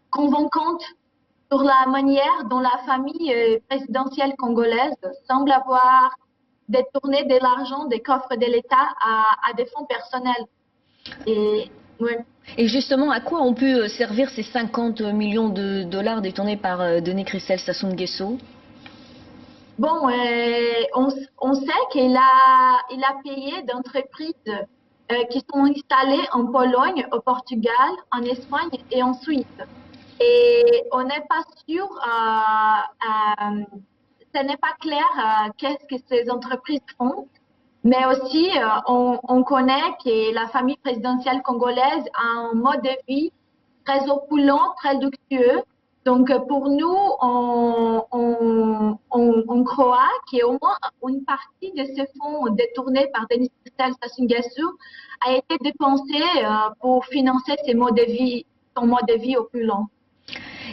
convaincantes sur la manière dont la famille euh, présidentielle congolaise semble avoir détourné de l'argent des coffres de l'État à, à des fonds personnels. Et, ouais. Et justement, à quoi ont pu euh, servir ces cinquante millions de dollars détournés par euh, Denis Christel Sassou Nguesso ? Bon, euh, on, on sait qu'il a, il a payé d'entreprises euh, qui sont installées en Pologne, au Portugal, en Espagne et en Suisse. Et on n'est pas sûr, euh, euh, ce n'est pas clair euh, qu'est-ce que ces entreprises font, mais aussi euh, on, on connaît que la famille présidentielle congolaise a un mode de vie très opulent, très luxueux. Donc euh, pour nous, on, on, on, on croit qu'au moins une partie de ces fonds détournés par Denis Christel Sassou Nguesso a été dépensée euh, pour financer ces modes de vie, son mode de vie opulent.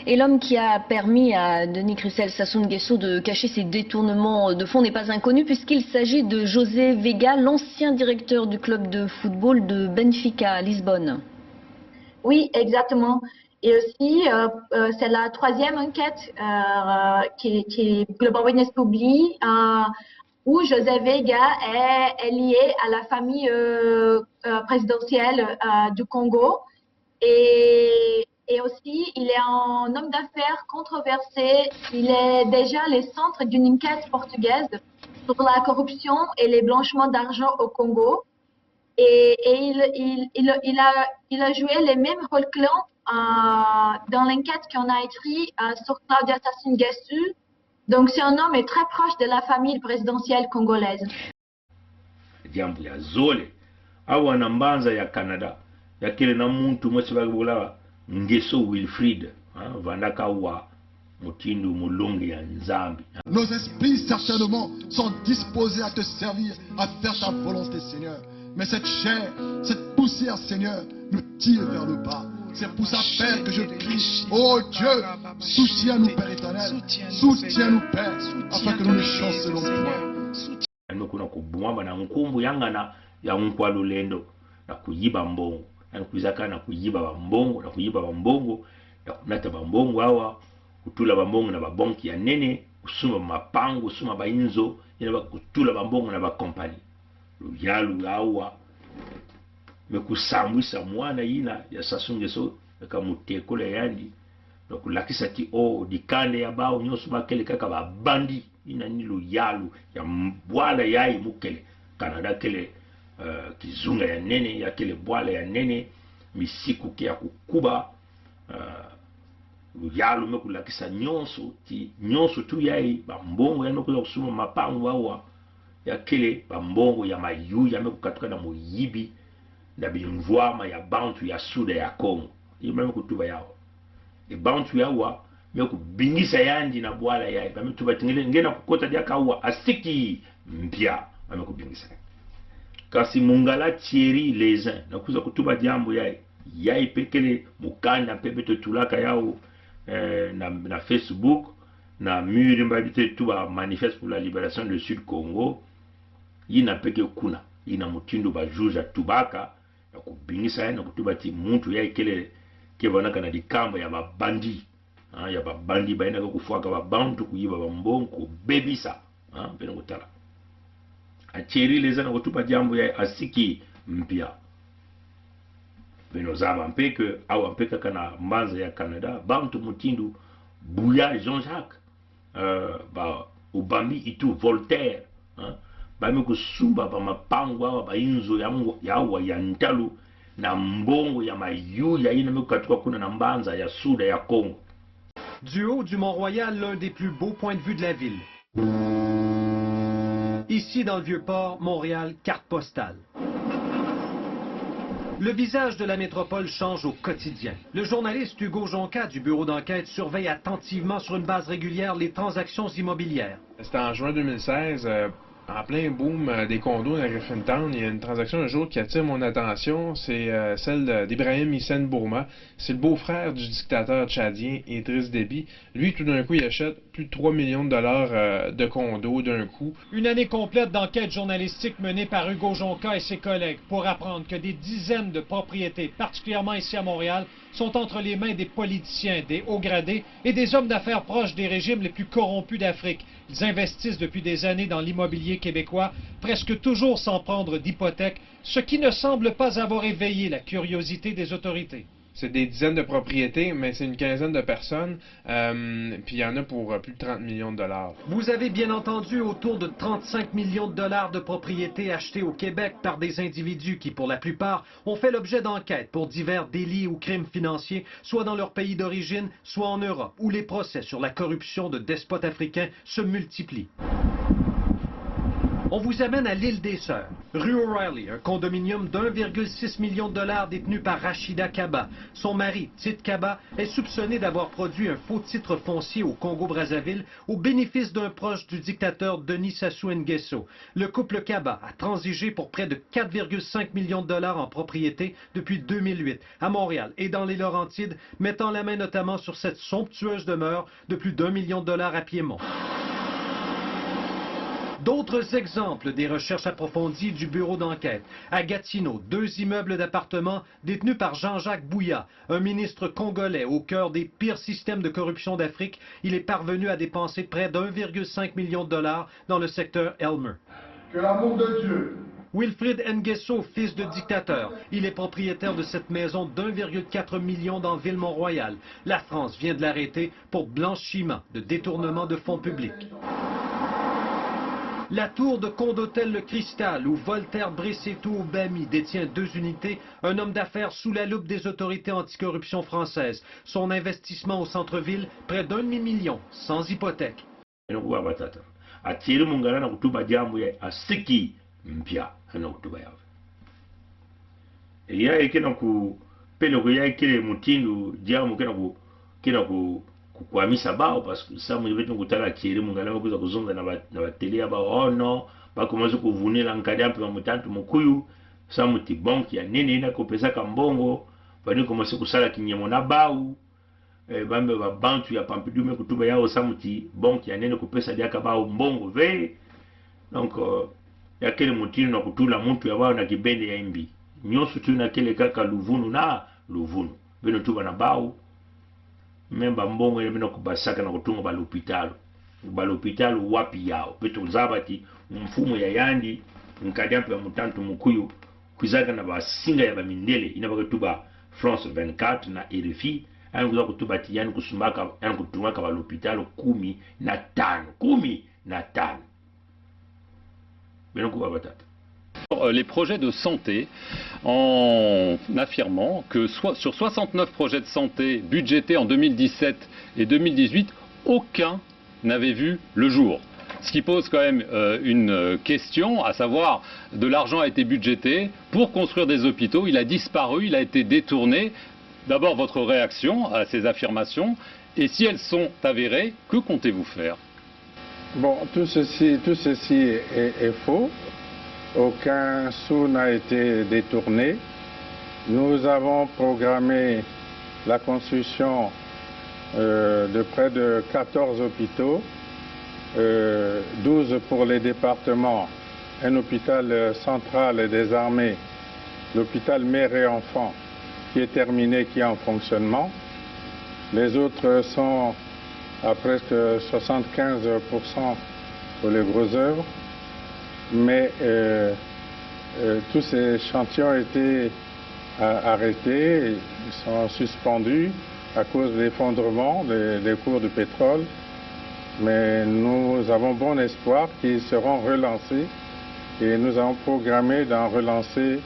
Et l'homme qui a permis à Denis Christel Sassou Nguesso de cacher ces détournements de fonds n'est pas inconnu puisqu'il s'agit de José Vega, l'ancien directeur du club de football de Benfica à Lisbonne. Oui, exactement. Et aussi, euh, euh, c'est la troisième enquête euh, que, que Global Witness publie, euh, où José Vega est, est lié à la famille euh, euh, présidentielle euh, du Congo. Et, et aussi, il est un homme d'affaires controversé. Il est déjà le centre d'une enquête portugaise sur la corruption et le blanchiment d'argent au Congo. Et, et il, il, il, il a, il a joué le même rôle clé euh, dans l'enquête qu'on a écrit euh, sur Claudia Sassou Nguesso. Donc c'est un homme très proche de la famille présidentielle congolaise. Diambu ya zole. Awa na mbanza ya Canada, ya kele na muntu mwesi baki bula Ngeso Wilfrid, hein, vandaka awa mutindu mulongi ya Nzambi. Nos esprits certainement sont disposés à te servir, à faire ta volonté, Seigneur. Mais cette chair, cette poussière, Seigneur, nous tire vers le bas. C'est pour ça, Père, que je prie. Oh Dieu, soutiens-nous, Père éternel. Soutiens-nous, Père, afin que nous ne chancelons point. Yaani me kuna kubwama na nkumbu yangana ya nkwa lulendo, na kuyiba mbongo. Yaani kwizaka na kuyiba ba mbongo, na kuyiba ba mbongo, na kunata ba mbongo awa, kutula ba mbongo na ba banki ya nene, kusumba mapangu, kusumba ba inzo, yina ba kutula ba mbongo na ba compagnie. Luyalu awa me kusambwisa mwana yina ya Sassou Nguesso, me ka mutekola yandi, na kulakisa ti o, dikanda ya bawu nionso ba kele kaka ba bandit. Yina ni luyalu ya m-, bwala yayi mu kele. Canada kele, eh, kizunga ya nene, ya kele bwala ya nene, misiku ke ya kukuba, eh, luyalu me kulakisa nionso, ti nionso tu yayi, ba mbongo ya noko ya kusumba mapangu awa, ya kele ba mbongo ya mayu, ya me kukatuka na muyibi, na bimvwama ya bantu ya Suda ya Kongo. Yina me kutuba yawa. E bantu yawa, me kubingisa yandi na bwala yayi. Ba me tuba ti ngele, ngena kukota diaka awa, asiki mpia. Ba me kubingisa. Kasi Mungala Thierry Lezin, na kwiza kutuba diambu yayi. Yayi pe kele mukanda pe beto tulaka yawu, eh, na, na Facebook, na mur mba bite tuba Manifeste pour la Libération de Sud Kongo. Yina pe ke kuna, yina mutindu ba juge atubaka, na kubingisa ya, na kutuba ti muntu yayi kele, ke vandaka na dikamba ya ba bandit. Ah, ya ba bandit, ba yina ke kufwaka ba bantu, kuyiba ba mbongo, kubebisa. Ah, beno kutala. A Thierry Lezin na kutuba diambu yayi, asiki mpia. Beno zaba mpe ke, awa mpe kaka na mbanza ya Canada, bantu mutindu Bouya Jean-Jacques, eh, ba Ubambi Itu Voltaire, hein, ba me kusumba ba mapangu awa, ba inzo ya ngo-, yawa ya ntalu, na mbongo ya mayu, ya yina me kukatuka kuna na mbanza ya Suda ya Kongo. Du haut du Mont-Royal, l'un des plus beaux points de vue de la ville. Ici, dans le Vieux-Port, Montréal, carte postale. Le visage de la métropole change au quotidien. Le journaliste Hugo Jonca du bureau d'enquête surveille attentivement sur une base régulière les transactions immobilières. C'était en juin deux mille seize, euh, en plein boom, euh, des condos dans Griffintown. Il y a une transaction un jour qui attire mon attention, c'est, euh, celle de, d'Ibrahim Hissène Bourma. C'est le beau-frère du dictateur tchadien Idriss Déby. Lui, tout d'un coup, il achète plus de trois millions de dollars, euh, de condos d'un coup. Une année complète d'enquête journalistique menée par Hugo Jonca et ses collègues pour apprendre que des dizaines de propriétés, particulièrement ici à Montréal, sont entre les mains des politiciens, des hauts gradés et des hommes d'affaires proches des régimes les plus corrompus d'Afrique. Ils investissent depuis des années dans l'immobilier québécois, presque toujours sans prendre d'hypothèque, ce qui ne semble pas avoir éveillé la curiosité des autorités. C'est des dizaines de propriétés, mais c'est une quinzaine de personnes, euh, puis il y en a pour, euh, plus de trente millions de dollars. Vous avez bien entendu, autour de trente-cinq millions de dollars de propriétés achetées au Québec par des individus qui, pour la plupart, ont fait l'objet d'enquêtes pour divers délits ou crimes financiers, soit dans leur pays d'origine, soit en Europe, où les procès sur la corruption de despotes africains se multiplient. On vous amène à l'île des Sœurs. Rue O'Reilly, un condominium d'un virgule six million de dollars détenu par Rachida Kaba. Son mari, Tite Kaba, est soupçonné d'avoir produit un faux titre foncier au Congo-Brazzaville au bénéfice d'un proche du dictateur Denis Sassou Nguesso. Le couple Kaba a transigé pour près de quatre virgule cinq millions de dollars en propriété depuis deux mille huit, à Montréal et dans les Laurentides, mettant la main notamment sur cette somptueuse demeure de plus d'un million de dollars à Piémont. D'autres exemples des recherches approfondies du bureau d'enquête. À Gatineau, deux immeubles d'appartements détenus par Jean-Jacques Bouya, un ministre congolais au cœur des pires systèmes de corruption d'Afrique. Il est parvenu à dépenser près d'un virgule cinq million de dollars dans le secteur Aylmer. Que l'amour de Dieu. Wilfrid Nguesso, fils de dictateur, il est propriétaire de cette maison d'un virgule quatre million dans Ville Mont-Royal. La France vient de l'arrêter pour blanchiment de détournement de fonds publics. La tour de condo-hôtel Le Cristal, où Voltaire, Brice et tout Bami détient deux unités, un homme d'affaires sous la loupe des autorités anticorruption françaises. Son investissement au centre-ville, près d'un demi-million, sans hypothèque. Eno kuba batata. A Thierry Mungala na kutuba diambu ya, asiki mpia. Eno kutuba ya. Eya eke na ku, Peleko ya kele mutindu, diambu kena ku, kena ku, kukwamisa bawu, parce que samu beto kutala tieri, Mungala me kwiza kuzonza na ba, na ba télé ya bawu, oh non, ba commencer kuvunila nkadi a mpemba mutantu mukuyu, samu ti banque ya nene ina kupesaka mbongo, ba ni commencer kusala kinyemo na bawu, eh, ba mbe ba bantu ya Pompidou me kutuba yawu samu ti banque ya nene kupesa diaka bawu mbongo ve. Donc, euh, ya kele mutindu na kutula muntu ya bawu na kibende ya mbi. Nyonso tu na kele kaka luvunu na luvunu. Beno tuba na bawu. Même ba mbongo ya beno kubasaka na kutunga ba lopitalo. Ba lopitalo wapi yawu? Beto zaba ti mfumu ya yandi, nkadi a mpemba mutantu mukuyu, kwizaka na ba singa ya ba mindele, ina ba kutuba France vingt-quatre na R F I, ya ni kwiza kutuba ti ya ni kusumbaka, ya ni kutungaka ba lopitalo kumi na tano. Kumi na tano. Beno kuba batata. Euh, les projets de santé en affirmant que soi-, sur soixante-neuf projets de santé budgétés en deux mille dix-sept et deux mille dix-huit, aucun n'avait vu le jour. Ce qui pose quand même, euh, une, euh, question, à savoir, de l'argent a été budgété pour construire des hôpitaux, il a disparu, il a été détourné. D'abord, votre réaction à ces affirmations, et si elles sont avérées, que comptez-vous faire ? Bon, tout ceci, tout ceci est, est faux. Aucun sou n'a été détourné. Nous avons programmé la construction, euh, de près de quatorze hôpitaux, euh, douze pour les départements, un hôpital, euh, central des armées, l'hôpital mère et enfant, qui est terminé, qui est en fonctionnement. Les autres sont à presque soixante-quinze pour cent pour les grosses œuvres. Mais, euh, euh, tous ces chantiers ont été, euh, arrêtés, ils sont suspendus à cause de l'effondrement des, des cours du pétrole. Mais nous avons bon espoir qu'ils seront relancés et nous avons programmé d'en relancer,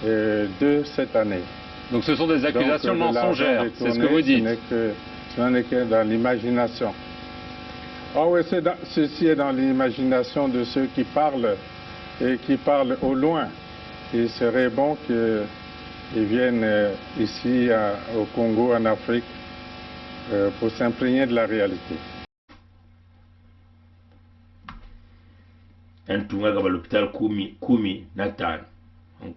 euh, deux cette année. Donc ce sont des accusations mensongères, c'est ce que vous dites. Donc, euh, de l'argent détourné, ce n'est que, ce n'est que dans l'imagination. Ah oui, c'est dans, ceci est dans l'imagination de ceux qui parlent et qui parlent au loin. Il serait bon qu'ils viennent, euh, ici à, au Congo, en Afrique, euh, pour s'imprégner de la réalité. Ya ni tungaka ba lopitalo kumi, kumi na tano.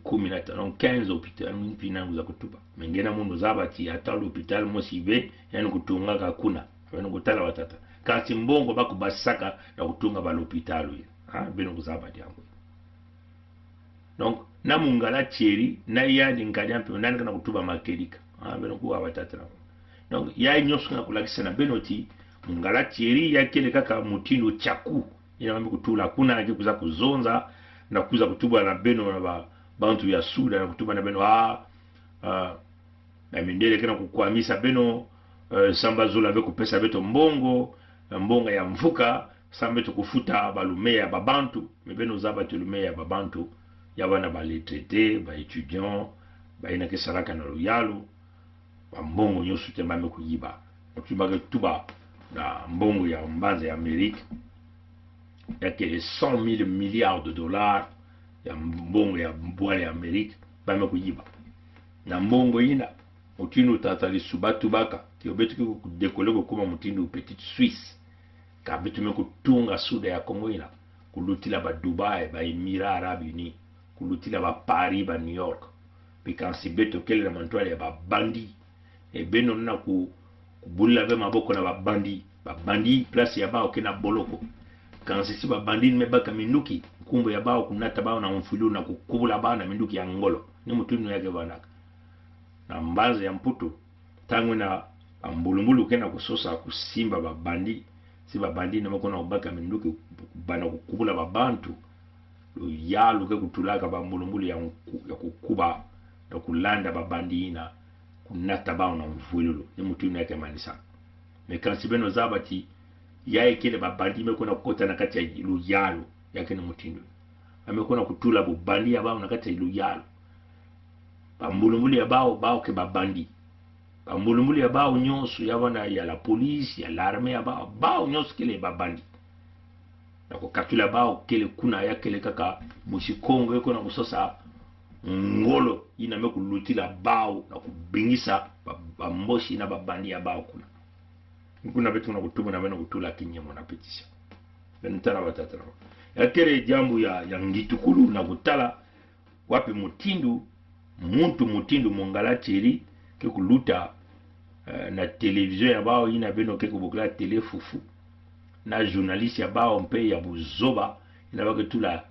Kumi na tano, quinze hôpitaux, ya ni mpinda kwiza kutuba. Mais ngena munu zaba ti ata lopitalo mosi be, ya ni kutungaka kuna. Beno kutala batata. Kansi mbongo ba kubasaka na kutunga ba lopitalo ya. Ha? Beno kuzaba diambu. Donc, na Mungala Thierry, na yandi nkadi a mpemba, nani kena kutuba makedika. Ah, beno kuba batata na. Donc, ya nyonso kena kulakisa na beno ti, Mungala Thierry, ya kele kaka mutindu tiaku. Ina mami kutula kuna, ki kwiza kuzonza, na kwiza kutuba na beno na ba, bantu ya Sud, na kutuba na beno, ah, ah, na mindele kena kukwamisa beno, eh, samu ba zola be kupesa beto mbongo, eh, mbongo ya mvuka, samu beto kufuta ba lumeya ya ba bantu, mais beno zaba ti lumeya ya ba bantu, ya bana ba retraités, ba étudiants, ba ina ke salaka na luyalu, ba mbongo nyonso te ba me kuyiba. Otu ba ke tuba, na mbongo ya mbanza ya Amérique, ya kele cent mille milliards de dollars, ya mbongo ya bwala ya Amérique, ba me kuyiba. Na mbongo ina, mutindu tata li suba tubaka, ti o beto ki kudécoller kukuma mutindu petite Suisse. Ka beto me kutunga Sud ya Congo ina, kulutila ba Dubai, ba Émirats Arabes Unis, kulutila ba Paris, ba New York. Bikansi beto kele na mantwala ya ba bandit. E beno na ku, kubula be maboko na ba bandit. Ba bandit, place ya bawu kena boloko. Kansi si ba bandit me baka minduki, nkumbu ya bawu kunata bawu na mfulu na kukubula bawu na minduki ya ngolo. Ni mutindu ya ke banaka. Na mbanza ya Mputu, ntangu ina ba mbulumbulu kena kusosa kusimba ba bandit, si ba bandit na me kona kubaka minduki, bana kukubula ba bantu. Luyalu ke kutulaka ba mbulumbulu ya nku-, ya kukuba, na kulanda ba bandit ina, kunata bawu na mvwilulu. Ni mutindu ya ke manisa. Mais kansi beno zaba ti, ya kele ba bandit me kona kukota na kati ya luyalu, ya kena mutindu. Ba me kona kutula bu bandit ya bawu na kati ya luyalu. Ba mbulumbulu ya bawu, bawu ke ba bandit. Ba mbulumbulu ya bawu nyonso, ya bana ya la police, ya l'armée ya bawu, bawu nyonso kele ba bandit. Na kukatula bawu kele kuna, ya kele kaka mwisi Kongo e kona kusosa ngolo yina me kulutila bawu na kubingisa ba, ba Mboshi na ba bandit ya bawu kuna. Kuna beto na kutuba na beno kutula kinyemo na pétition. Beno tala ba tata. Ya kele diambu ya, ya ngitukulu na kutala wapi mutindu, muntu mutindu Mungala Thierry ke kuluta, eh, na télévision ya bawu yina beno ke kubokila Télé Fufu, na journaliste ya bawu mpe ya buzoba, yina ba ke tula,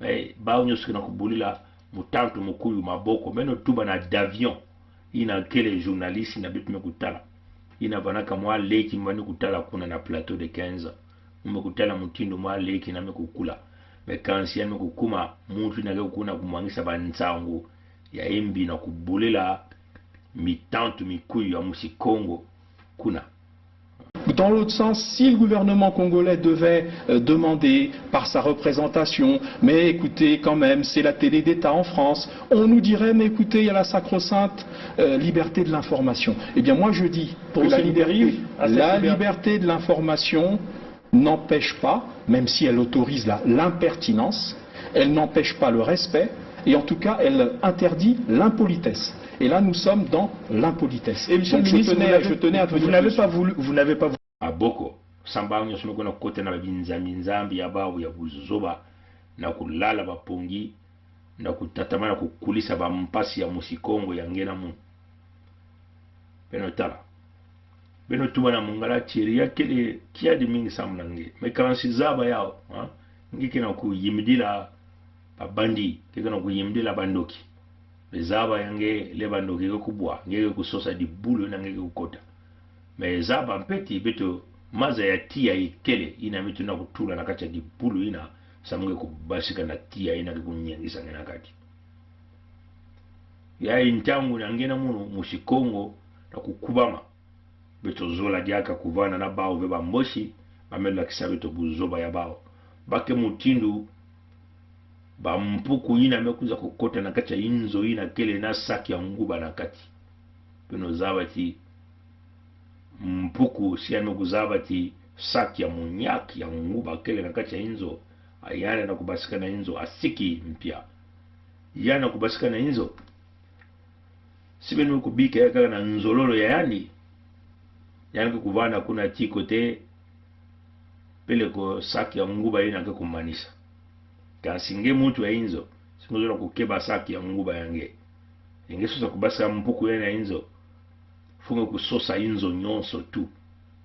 eh, bawu nyonso ke na kubulila mutantu mukuyu maboko. Beno tuba na Davion, yina kele journaliste yina beto me kutala. Yina vanaka mwa leki mwa ni kutala kuna na plateau de quinze. Mu me kutala mutindu mwa leki yina me kukula. Mais kansi ya me kukuma muntu yina ke kuna kumwangisa ba nsangu ya mbi na kubulila mitantu mikuyu ya mwisi Kongo kuna. Dans l'autre sens, si le gouvernement congolais devait, euh, demander par sa représentation, mais écoutez, quand même, c'est la télé d'État en France, on nous dirait, mais écoutez, il y a la sacro-sainte, euh, liberté de l'information. Eh bien, moi, je dis que la liberté, la liberté de l'information n'empêche pas, même si elle autorise la, l'impertinence, elle n'empêche pas le respect, et en tout cas, elle interdit l'impolitesse. Et là, nous sommes dans l'impolitesse. Et monsieur le ministre, vous n'avez pas voulu, vous n'avez pas voulu. Aboko, samba nyonso me kuna kota na binzambi, nzambi ya bawu ya buzoba, na kulala ba pongi, na kutatamana kukulisa ba mpasi ya mwisi Kongo ya ngena munu. Beno tala. Beno tuba na Mungala Thierry ya kele kiadi mingi samu na nge. Mais kansi zaba yawu, ha? Nge ke na kuyimdila ba bandit, nge ke na kuyimdila ba ndoki. Mais zaba ya nge le ba ndoki ke kubwa, nge ke kusosa dibulu na nge ke kukota. Mais zaba mpeti beto maza ya tiya ikele, yina beto na kutula na kati ya dibulu yina, samu nge kubasika na tiya yina ke kunyangisa nge na kati. Ya i ntangu na ngena munu, mwisi Kongo, na kukubama. Beto zola diaka kuvana na bawu ve ba Mboshi, ba me lakisa beto buzoba ya bawu. Ba ke mutindu, ba mpuku yina me kwiza kukota na kati ya inzo yina kele na sac ya nguba na kati. Beno zaba ti, mpuku si ya me kuzaba ti sac ya munyak ya nguba kele na kati ya inzo, a yandi na kubasika na inzo, a siki mpia. Yandi na kubasika na inzo. Si beno kubika ya kaka na nzololo ya yandi, yandi ke kuvana kuna ti kote, peleko sac ya nguba yina ke kumanisa. Kansi nge muntu ya inzo, si nge zola kukeba sac ya nguba ya nge, nge sosa kubasika mpuku yina na inzo, fo nge kusosa inzo nyonso tu.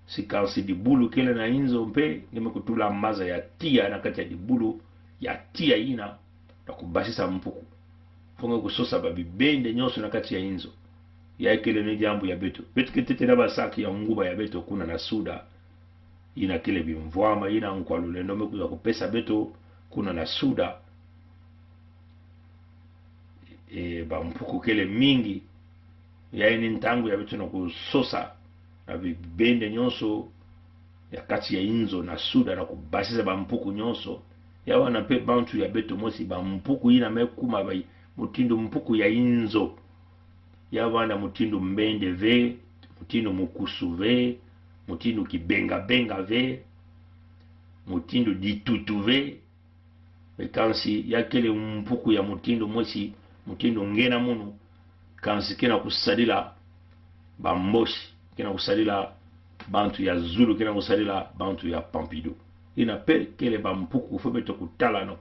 Si kansi dibulu kele na inzo mpe, nge me kutula maza ya tiya na kati ya dibulu ya tiya yina, na kubasisa mpuku. Fo nge kusosa ba bibende nyonso na kati ya inzo. Ya ikele ni diambu ya beto. Beto ke tete na ba sac ya nguba ya beto kuna na SUDA. Yina kele bimvwama, yina Nkwa Lulendo me kwiza kupesa beto kuna na SUDA. E, ba mpuku kele mingi. Ya ini ntangu ya beto na kusosa na bibende nyonso ya kati ya inzo na SUDA na kubasisa ba mpuku nyonso. Ya wana mpe bantu ya beto mosi, ba mpuku yina me kuma ba mutindu mpuku ya inzo. Ya wana mutindu mbende ve, mutindu mukusu ve, mutindu kibengabenga ve, mutindu ditutu ve. Mais kansi ya kele mpuku ya mutindu mosi, mutindu ngena munu, kansi ke na kusadila ba Mboshi, ke na kusadila bantu ya Zulu, ke na kusadila bantu ya Pompidou. Yina mpe kele ba mpuku fo beto kutala na,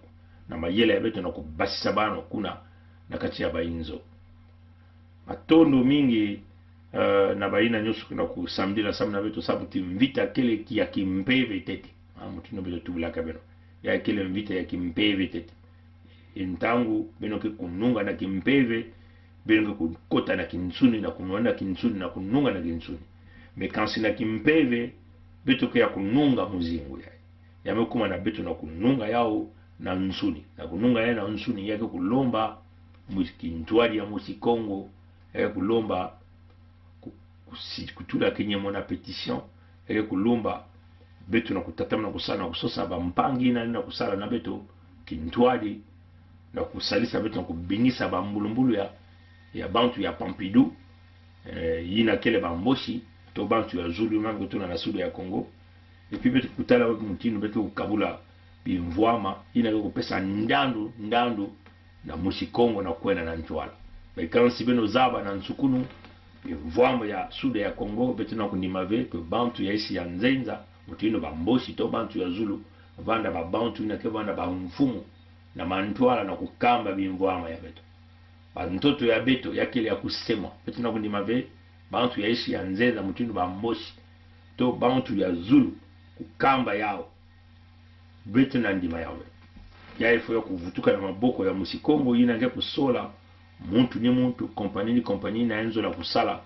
na mayela ya beto na kubasisa bano kuna na kati ya ba inzo. Matondo mingi, eh, na ba yina nyonso ke na kusamdila samu na beto, samu ti mvita kele ki ya kimpeve tete. Ah, mutindu beto tublaka beno. Ya kele mvita ya kimpeve tete. I ntangu beno ke kununga na kimpeve, beno ke kukota na kinsuni, na kunwana na kinsuni, na kununga na kinsuni. Mais kansi na kimpeve, beto ke ya kununga muzingu ya. Ya me kuma na beto na kununga yawu na nsuni. Na kununga yawu na nsuni, ya ke kulomba mwisi kintwadi ya mwisi Kongo, ya ke kulomba ku-, kusi-, kutula kinyemo na pétition, ya ke kulomba beto na kutatamana kusala na kusosa ba mpangi yina na kusala na beto kintwadi, na kusalisa beto na kubingisa ba mbulumbulu ya, ya bantu ya Pompidou, eh, yina kele ba Mboshi, to bantu ya Zulu, même kutula na Sud ya Congo. Et puis beto kutala mutindu beto kukabula bimvwama, yina ke kupesa ndandu, ndandu, na Musi Kongo na kwena na ntwala. Be kansi beno zaba na nsukuno, bimvwama ya Sud ya Kongo, beto na kundima ve ke bantu ya isi ya nzenza, mutindu ba Mbosi to bantu ya Zulu, vanda ba bantu ina ke vanda ba mfumu na mantwala na kukamba bimvwama ya beto. Ba ntoto ya beto ya kele ya kusemwa. Beto na kundima ve, bantu ya isi ya nzenza mutindu ba Mbosi to bantu ya Zulu, kukamba yao. Beto na ndima yao ve. Ya ifo ya kuvutuka na maboko ya Musi Kongo, ina ke kusola muntu ni muntu, compagnie ni compagnie, na enzo la kusala,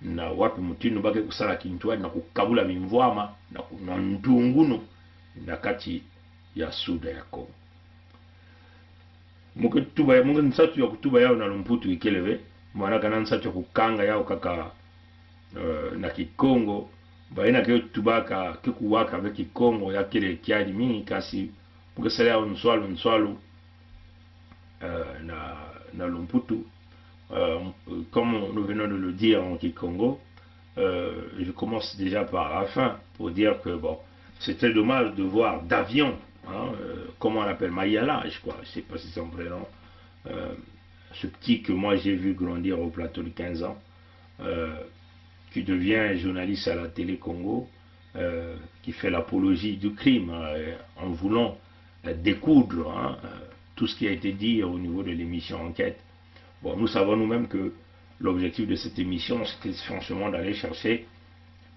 na wapi mutindu ba ke kusala kintwadi, na kukabula bimvwama, na ku-, na ntunguno, na kati ya Sud ya Kongo. Mu ke tuba, mu ke nsatu ya kutuba yao na lumputu ikele ve, mwana kana nsatu ya kukanga yao kaka, eh, na Kikongo, ba ina ke tubaka, ke kuwaka ve Kikongo, ya kele kiadi mi, kansi, mu ke sala yao nswalu, nswalu, eh, na, na lumputu. Euh, comme nous venons de le dire en kikongo, euh, je commence déjà par la fin pour dire que, bon, c'est très dommage de voir Davion, hein, euh, comment on l'appelle, Mayala, je crois, je sais pas si c'est son vrai nom, euh, ce petit que moi j'ai vu grandir au plateau de quinze ans, euh, qui devient journaliste à la télé Congo, euh, qui fait l'apologie du crime, euh, en voulant, euh, découdre, hein, euh, tout ce qui a été dit au niveau de l'émission Enquête. Bon, nous savons nous-mêmes que l'objectif de cette émission, c'était franchement d'aller chercher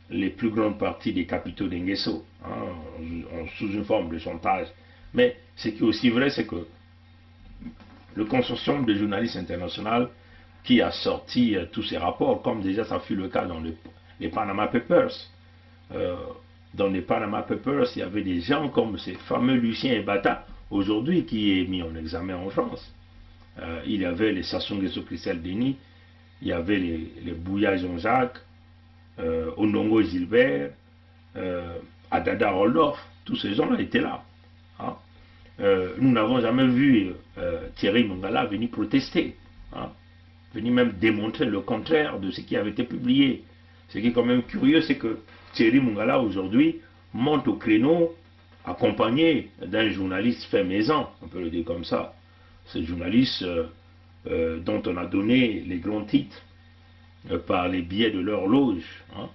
les plus grandes parties des capitaux d'Enguesso, hein, en, en, sous une forme de chantage. Mais ce qui est aussi vrai, c'est que le consortium de journalistes internationaux qui a sorti, euh, tous ces rapports, comme déjà ça fut le cas dans les, les Panama Papers, euh, dans les Panama Papers, il y avait des gens comme ce fameux Lucien Ebata, aujourd'hui qui est mis en examen en France. Euh, il y avait les Sassou Nguesso Christel Denis, il y avait les, les Bouya Jean-Jacques, euh, Ondongo Gilbert, euh, Adada Roldorf, tous ces gens-là étaient là. Hein. Euh, nous n'avons jamais vu, euh, Thierry Mungala venir protester, hein, venir même démontrer le contraire de ce qui avait été publié. Ce qui est quand même curieux, c'est que Thierry Mungala aujourd'hui monte au créneau accompagné d'un journaliste fait maison, on peut le dire comme ça. Ce journaliste, euh, euh, dont on a donné les grands titres, euh, par les biais de l'horloge, hein.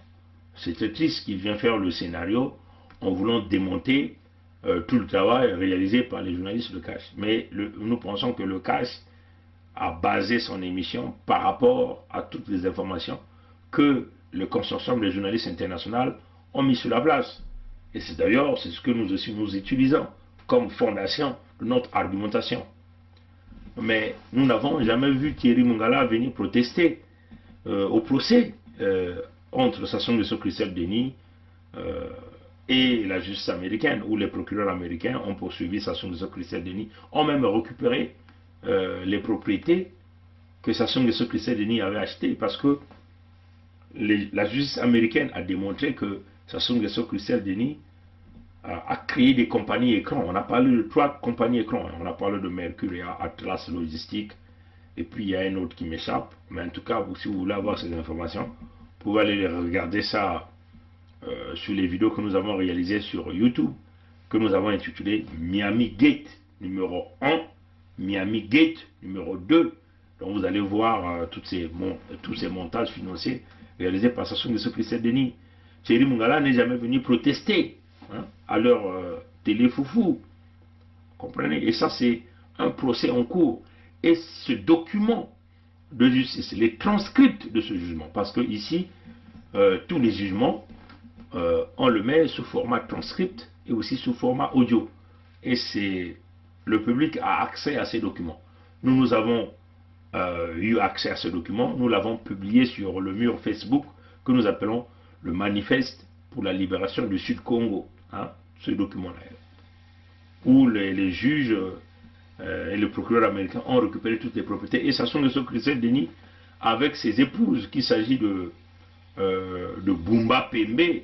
C'est très triste qu'il vient faire le scénario en voulant démonter, euh, tout le travail réalisé par les journalistes de Cash. Mais le, nous pensons que le Cash a basé son émission par rapport à toutes les informations que le consortium des journalistes internationaux ont mis sur la place. Et c'est d'ailleurs, c'est ce que nous aussi nous utilisons comme fondation de notre argumentation. Mais nous n'avons jamais vu Thierry Mungala venir protester, euh, au procès, euh, entre Sassou Nguesso Christel Denis, euh, et la justice américaine, où les procureurs américains ont poursuivi Sassou Nguesso Christel Denis, ont même récupéré, euh, les propriétés que Sassou Nguesso Christel Denis avait achetées, parce que les, la justice américaine a démontré que Sassou Nguesso Christel Denis a, a créé des compagnies écrans. On a parlé de trois compagnies écrans. On a parlé de Mercuria, Atlas Logistique, et puis il y a un autre qui m'échappe. Mais en tout cas, vous, si vous voulez avoir ces informations, vous pouvez aller regarder ça, euh, sur les vidéos que nous avons réalisées sur YouTube, que nous avons intitulé Miami Gate numéro un, Miami Gate numéro deux. Donc vous allez voir, euh, toutes ces mon-, tous ces montages financiers réalisés par Sassou Nguesso Christel Denis. Thierry Mungala n'est jamais venu protester, hein, à leur, euh, télé foufou. Comprenez ? Et ça, c'est un procès en cours. Et ce document de justice, les transcripts de ce jugement, parce que ici, euh, tous les jugements, euh, on le met sous format transcript et aussi sous format audio. Et c'est, le public a accès à ces documents. Nous, nous avons, euh, eu accès à ce document. Nous l'avons publié sur le mur Facebook que nous appelons le Manifeste pour la libération du Sud Congo, hein, ce document-là, où les, les juges, euh, et le procureur américain ont récupéré toutes les propriétés. Et Sassou Nguesso Christel Denis, avec ses épouses, qu'il s'agit de, euh, de Bumba Pembe,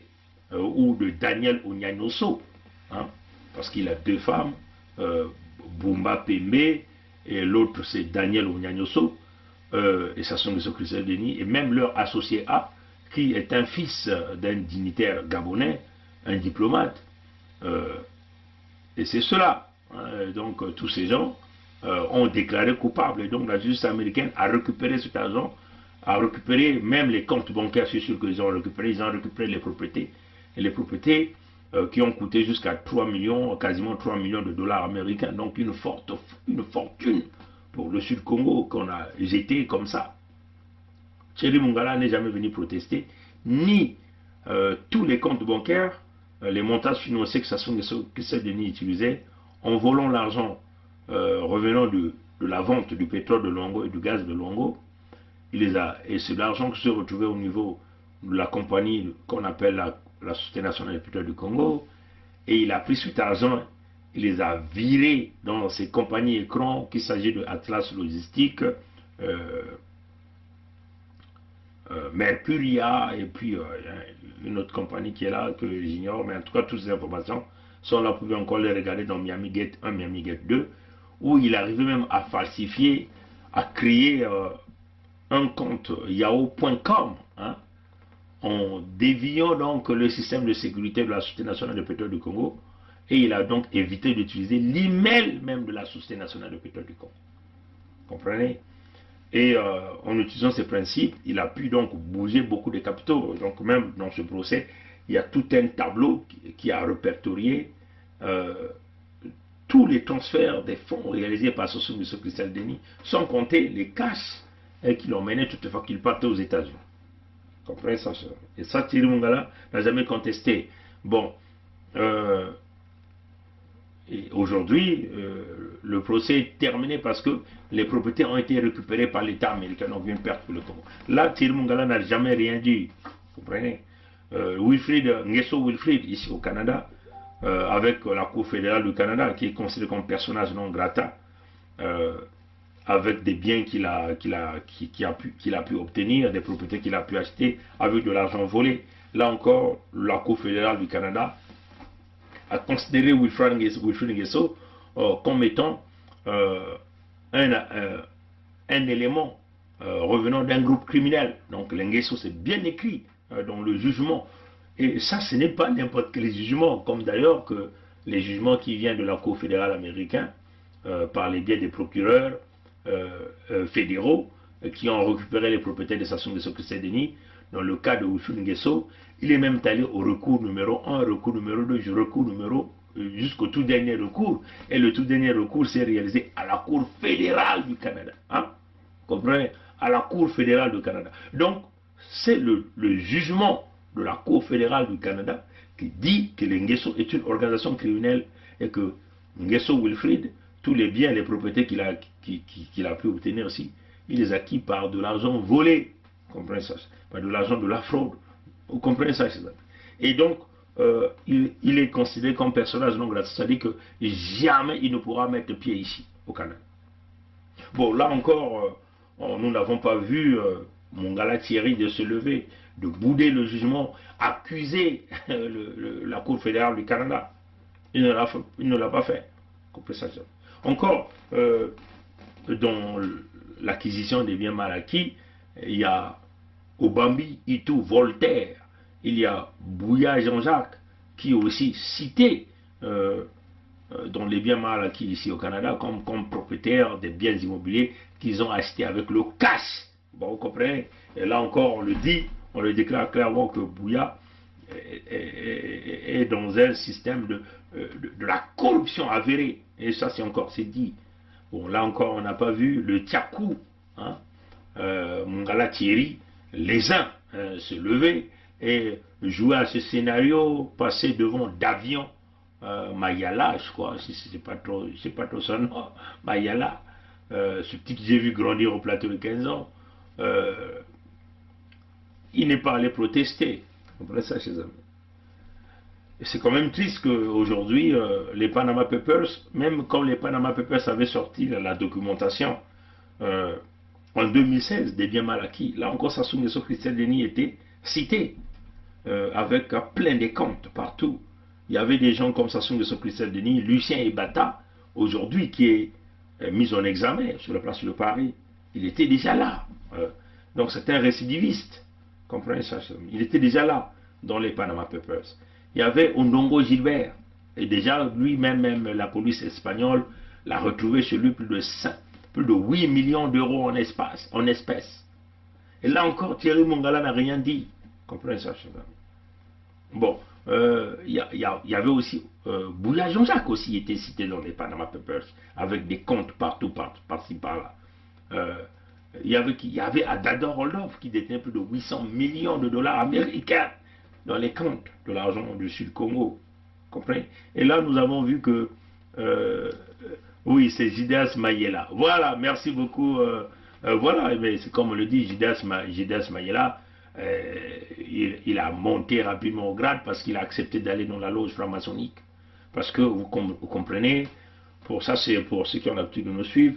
euh, ou de Daniel Onyanyoso, hein, parce qu'il a deux femmes, euh, Bumba Pembe, et l'autre c'est Daniel Onyanyoso, euh, et Sassou Nguesso Christel Denis, et même leur associé A, qui est un fils, euh, d'un dignitaire gabonais, un diplomate. Euh, et c'est cela, hein, donc, euh, tous ces gens, euh, ont déclaré coupable. Et donc la justice américaine a récupéré cet argent, a récupéré même les comptes bancaires, c'est sûr qu'ils ont récupéré, ils ont récupéré les propriétés. Et les propriétés euh, qui ont coûté jusqu'à trois millions, quasiment trois millions de dollars américains. Donc une forte, une fortune pour le Sud Congo qu'on a jeté comme ça. Thierry Moungala n'est jamais venu protester, ni euh, tous les comptes bancaires, euh, les montages financiers que Sassou Nguesso, que Christel Denis utilisait, en volant l'argent euh, revenant de, de la vente du pétrole de Luango et du gaz de Luango. Il les a, et c'est l'argent qui se retrouvait au niveau de la compagnie qu'on appelle la, la Société nationale des pétroles du Congo. Et il a pris cet argent, il les a virés dans ces compagnies écrans, qu'il s'agit de Atlas Logistique, euh, euh, Mercuria, et puis euh, il y a une autre compagnie qui est là, que j'ignore, mais en tout cas, toutes ces informations sont là, vous pouvez encore les regarder dans Miami Gate un, Miami Gate deux, où il arrivait même à falsifier, à créer euh, un compte yahoo point com, hein, en déviant donc le système de sécurité de la Société nationale de pétrole du Congo, et il a donc évité d'utiliser l'email même de la Société nationale de pétrole du Congo. Comprenez ? Et euh, en utilisant ces principes, il a pu donc bouger beaucoup de capitaux. Donc même dans ce procès, il y a tout un tableau qui, qui a répertorié euh, tous les transferts des fonds réalisés par Sassou Nguesso, Christel Denis, sans compter les cash euh, qui l'ont mené toutefois, qu'il partait aux États-Unis. Comprenez ça, ça. Et ça, Thierry Moungala n'a jamais contesté. Bon, euh, et aujourd'hui, euh, le procès est terminé parce que les propriétés ont été récupérées par l'État américain, donc une perte pour le Congo. Là, Thierry Moungala n'a jamais rien dit. Vous comprenez ? Euh, Wilfrid, Nguesso Wilfrid, ici au Canada, euh, avec la Cour fédérale du Canada, qui est considéré comme personnage non grata, euh, avec des biens qu'il a, qu'il a, qui- qu'il a pu, qu'il a pu obtenir, des propriétés qu'il a pu acheter avec de l'argent volé. Là encore, la Cour fédérale du Canada a considéré Wilfrid Nguesso, Wilfrid Nguesso, euh, comme étant euh, un, euh, un élément euh, revenant d'un groupe criminel. Donc, Nguesso, c'est bien écrit euh, dans le jugement. Et ça, ce n'est pas n'importe quel jugement, comme d'ailleurs que les jugements qui viennent de la Cour fédérale américaine, euh, par les biais des procureurs euh, euh, fédéraux, euh, qui ont récupéré les propriétés de Sassou Nguesso, Christel Denis, dans le cas de Wilfrid Nguesso, il est même allé au recours numéro un, recours numéro deux, ju- recours numéro, euh, jusqu'au tout dernier recours. Et le tout dernier recours s'est réalisé à la Cour fédérale du Canada. Hein ? Comprenez ? À la Cour fédérale du Canada. Donc, c'est le, le jugement de la Cour fédérale du Canada qui dit que le Nguesso est une organisation criminelle et que Nguesso Wilfrid, tous les biens, les propriétés qu'il a, qui- qui- qu'il a pu obtenir aussi, il les a acquis par de l'argent volé. Comprenez ça ? Par de l'argent de la fraude. Vous comprenez ça, chers amis ? Et donc, euh, il, il est considéré comme personnage non grata, c'est-à-dire que jamais il ne pourra mettre pied ici, au Canada. Bon, là encore, euh, on- nous n'avons pas vu euh, Moungala Thierry de se lever, de bouder le jugement, accuser le- le- la Cour fédérale du Canada. Il ne l'a fa- il ne l'a pas fait. Comprenez ça, chers amis. Encore, euh, dans l'acquisition des biens mal acquis, il y a Obambi, Itou, Voltaire, il y a Bouya Jean-Jacques, qui est aussi cité euh, euh, dans les biens mal acquis ici au Canada comme, comme propriétaire des biens immobiliers qu'ils ont achetés avec le cash. Bon, vous comprenez ? Et là encore, on le dit, on le déclare clairement que Bouya est, est- est- est dans un système de, euh, de- de la corruption avérée. Et ça, c'est encore, c'est dit. Bon, là encore, on n'a pas vu le Tiakou, hein, euh, Moungala Thierry, les uns euh, se lever et jouer à ce scénario, passer devant Davion euh, Mayala, je crois, si c'est pas trop, c'est pas trop son nom, Mayala, euh, ce petit que j'ai vu grandir au plateau de quinze ans, euh, il n'est pas allé protester. Vous comprenez ça, chers amis ? Et c'est quand même triste qu'aujourd'hui, euh, les Panama Papers, même quand les Panama Papers avaient sorti la, la documentation euh, en deux mille seize des biens mal acquis, là encore, Sassou Nguesso, Christel Denis était cité euh, avec euh, plein de comptes partout. Il y avait des gens comme Sassou Nguesso, Christel Denis, Lucien Ebata, aujourd'hui qui est euh, mis en examen sur la place de Paris. Il était déjà là. Euh, donc c'est un récidiviste. Comprenez ça, chers amis. Il était déjà là dans les Panama Papers. Il y avait Ondongo Gilbert. Et déjà, lui-même, même la police espagnole Il a retrouvé chez lui plus de cinq, plus de huit millions d'euros en espace, en espèces. Et là encore, Thierry Mongala n'a rien dit. Comprenez ça, chers amis. Bon, euh, il y a- il y a- il y avait aussi, euh, Bouya Jean-Jacques aussi était cité dans les Panama Papers, avec des comptes partout, par, par-ci, par-là. Euh, il y avait qui? Il y avait Adada Randolph qui détenait plus de huit cents millions de dollars américains dans les comptes de l'argent du Sud Congo. Comprenez? Et là, nous avons vu que, euh, oui, c'est Judas Mayela. Voilà, merci beaucoup. Euh, euh, voilà, mais c'est comme on le dit, Judas, Ma- Judas Mayela, euh, il, il a monté rapidement au grade parce qu'il a accepté d'aller dans la loge franc-maçonnique. Parce que vous, com- vous comprenez, pour ça, c'est pour ceux qui ont l'habitude de nous suivre,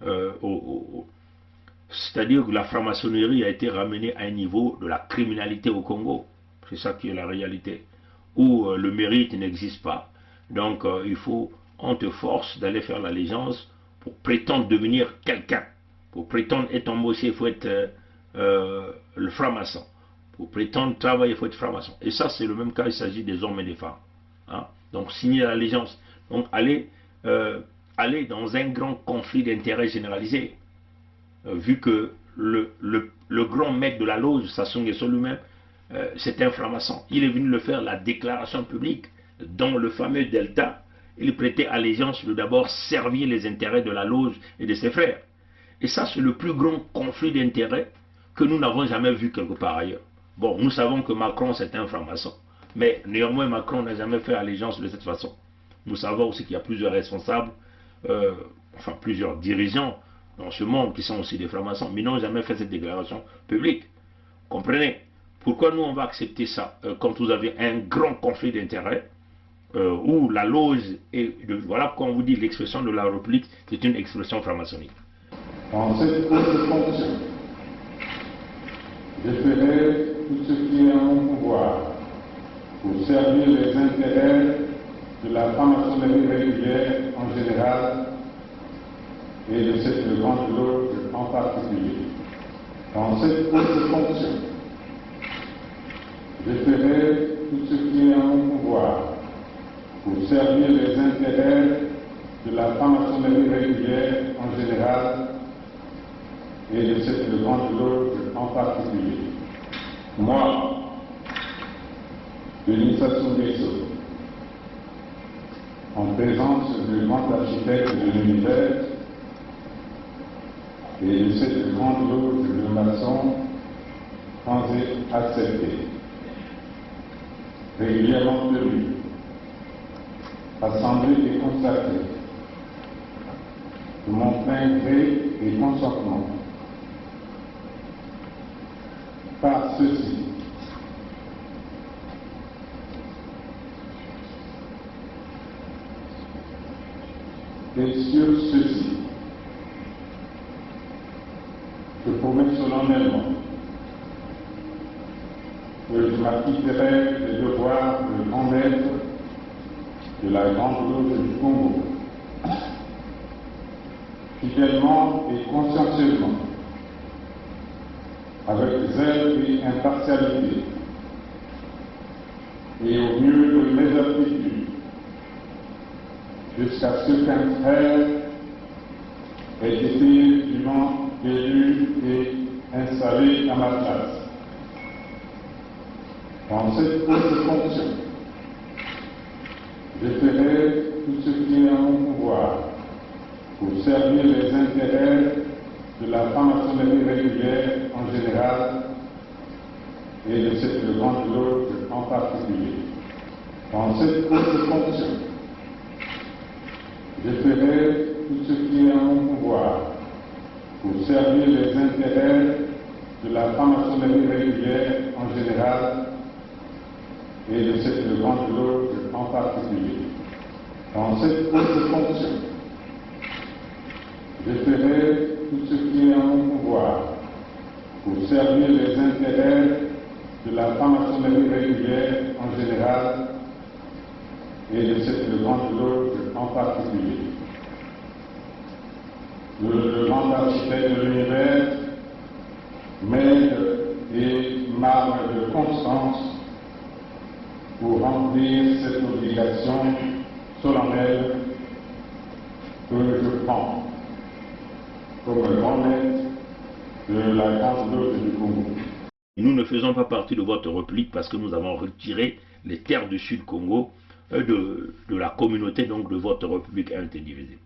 euh, au- au- au- c'est-à-dire que la franc-maçonnerie a été ramenée à un niveau de la criminalité au Congo. C'est ça qui est la réalité. Où, euh, le mérite n'existe pas. Donc, euh, il faut, on te force d'aller faire l'allégeance pour prétendre devenir quelqu'un. Pour prétendre être embauché, il faut être, euh, euh, le franc-maçon. Pour prétendre travailler, il faut être franc-maçon. Et ça, c'est le même cas, il s'agit des hommes et des femmes. Hein? Donc, signer l'allégeance. Donc, aller, euh, aller dans un grand conflit d'intérêts généralisé. Euh, vu que le, le, le grand maître de la loge, Sassou Nguesso lui-même, euh, c'est un franc-maçon. Il est venu le faire, la déclaration publique, dans le fameux Delta. Il prêtait allégeance de d'abord servir les intérêts de la loge et de ses frères. Et ça, c'est le plus grand conflit d'intérêts que nous n'avons jamais vu quelque part ailleurs. Bon, nous savons que Macron, c'est un franc-maçon. Mais néanmoins, Macron n'a jamais fait allégeance de cette façon. Nous savons aussi qu'il y a plusieurs responsables, euh, enfin plusieurs dirigeants dans ce monde qui sont aussi des francs-maçons, mais n'ont jamais fait cette déclaration publique. Comprenez? Pourquoi nous, on va accepter ça, euh, quand vous avez un grand conflit d'intérêts, euh, où la loge est, de- voilà pourquoi on vous dit l'expression de la République, c'est une expression franc-maçonnique. Dans cette haute fonction, je ferai tout ce qui est en mon pouvoir pour servir les intérêts de la franc-maçonnerie régulière en général et de cette grande loge en particulier. Dans cette haute fonction, je ferai tout ce qui est en mon pouvoir pour servir les intérêts de la franc-maçonnerie régulière en général et de cette grande loge en particulier. Moi, Denis Sassou Nguesso, en présence du grand architecte de l'univers et de cette grande loge de maçons, quand j'ai accepté, régulièrement tenue, assemblée et consacrée, de mon plein gré et consentement, par ceci et sur ceci, je promets solennellement que je m'acquitterai des devoirs de grand maître de la Grande Loge du Congo, fidèlement et consciencieusement, avec zèle et impartialité, et au mieux de mes aptitudes, jusqu'à ce qu'un frère ait été dûment élu et installé à ma place. Dans cette haute fonction, je ferai tout ce qui est en mon pouvoir pour servir les intérêts de la franc-maçonnerie régulière en général et de cette grande loge en particulier. Dans cette haute fonction, je ferai tout ce qui est en mon pouvoir pour servir les intérêts de la franc-maçonnerie régulière en général et de cette grande loge en particulier. Dans cette haute fonction, je ferai tout ce qui est en mon pouvoir pour servir les intérêts de la franc-maçonnerie régulière en général et de cette grande loge en particulier. Le, le grand architecte de l'univers m'aide et m'arme de constance pour remplir cette obligation solennelle que je prends comme honnête de la grande note du Congo. Nous ne faisons pas partie de votre République parce que nous avons retiré les terres du Sud Congo, euh, de, de la communauté donc de votre République indivisible.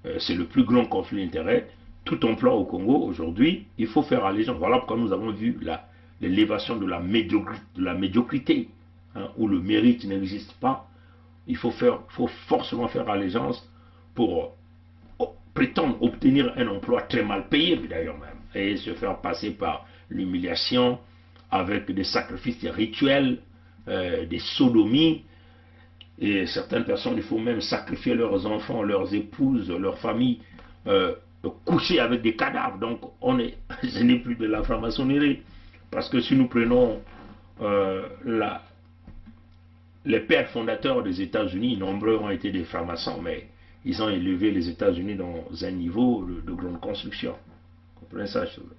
Euh, c'est le plus grand conflit d'intérêts. Tout emploi au Congo aujourd'hui, il faut faire allégeance. Voilà pourquoi nous avons vu la, l'élévation de la médiocri-, de la médiocrité, hein, où le mérite n'existe pas. Il faut faire, faut forcément faire allégeance pour, euh, prétendre obtenir un emploi très mal payé, d'ailleurs même, et se faire passer par l'humiliation avec des sacrifices rituels, euh, des sodomies. Et certaines personnes, il faut même sacrifier leurs enfants, leurs épouses, leur famille, euh, coucher avec des cadavres. Donc, on est, ce n'est plus de la franc-maçonnerie. Parce que si nous prenons, euh, la, les pères fondateurs des États-Unis, nombreux ont été des francs-maçons, mais ils ont élevé les États-Unis dans un niveau de, de grande construction. Comprenez ça, je veux.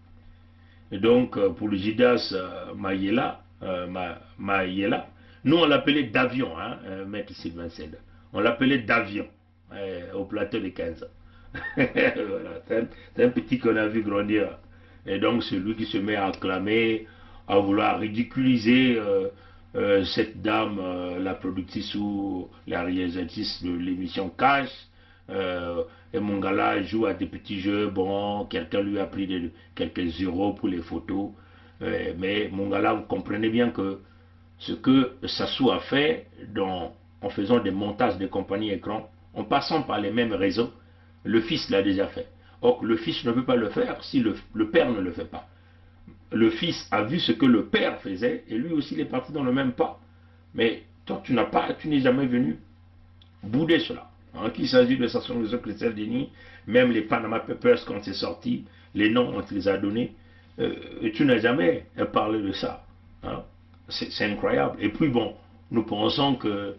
Et donc, euh, pour le Judas, euh, Mayela, euh, Ma-, Mayela, nous on l'appelait Davion, hein, euh, maître Sylvain Seda. On l'appelait Davion, euh, au plateau de quinze ans. Voilà, c'est un, c'est un petit qu'on a vu grandir. Et donc, c'est lui qui se met à acclamer, à vouloir ridiculiser, euh, euh, cette dame, euh, la productrice ou la réalisatrice de l'émission Cash. Euh, et mon gars-là joue à des petits jeux. Bon, quelqu'un lui a pris des, quelques euros pour les photos. Euh, mais mon gars-là, vous comprenez bien que ce que Sassou a fait dans, en faisant des montages de compagnie écran, en passant par les mêmes réseaux, le fils l'a déjà fait. Or, le fils ne peut pas le faire si le, le père ne le fait pas. Le fils a vu ce que le père faisait et lui aussi il est parti dans le même pas. Mais toi, tu n'as pas, tu n'es jamais venu bouder cela. Hein, qu'il s'agit de Sassou Nguesso, Christelle Denis, même les Panama Papers, quand c'est sorti, les noms, on te les a donnés, euh, et tu n'as jamais, euh, parlé de ça. Hein. C'est, c'est incroyable. Et puis bon, nous pensons que,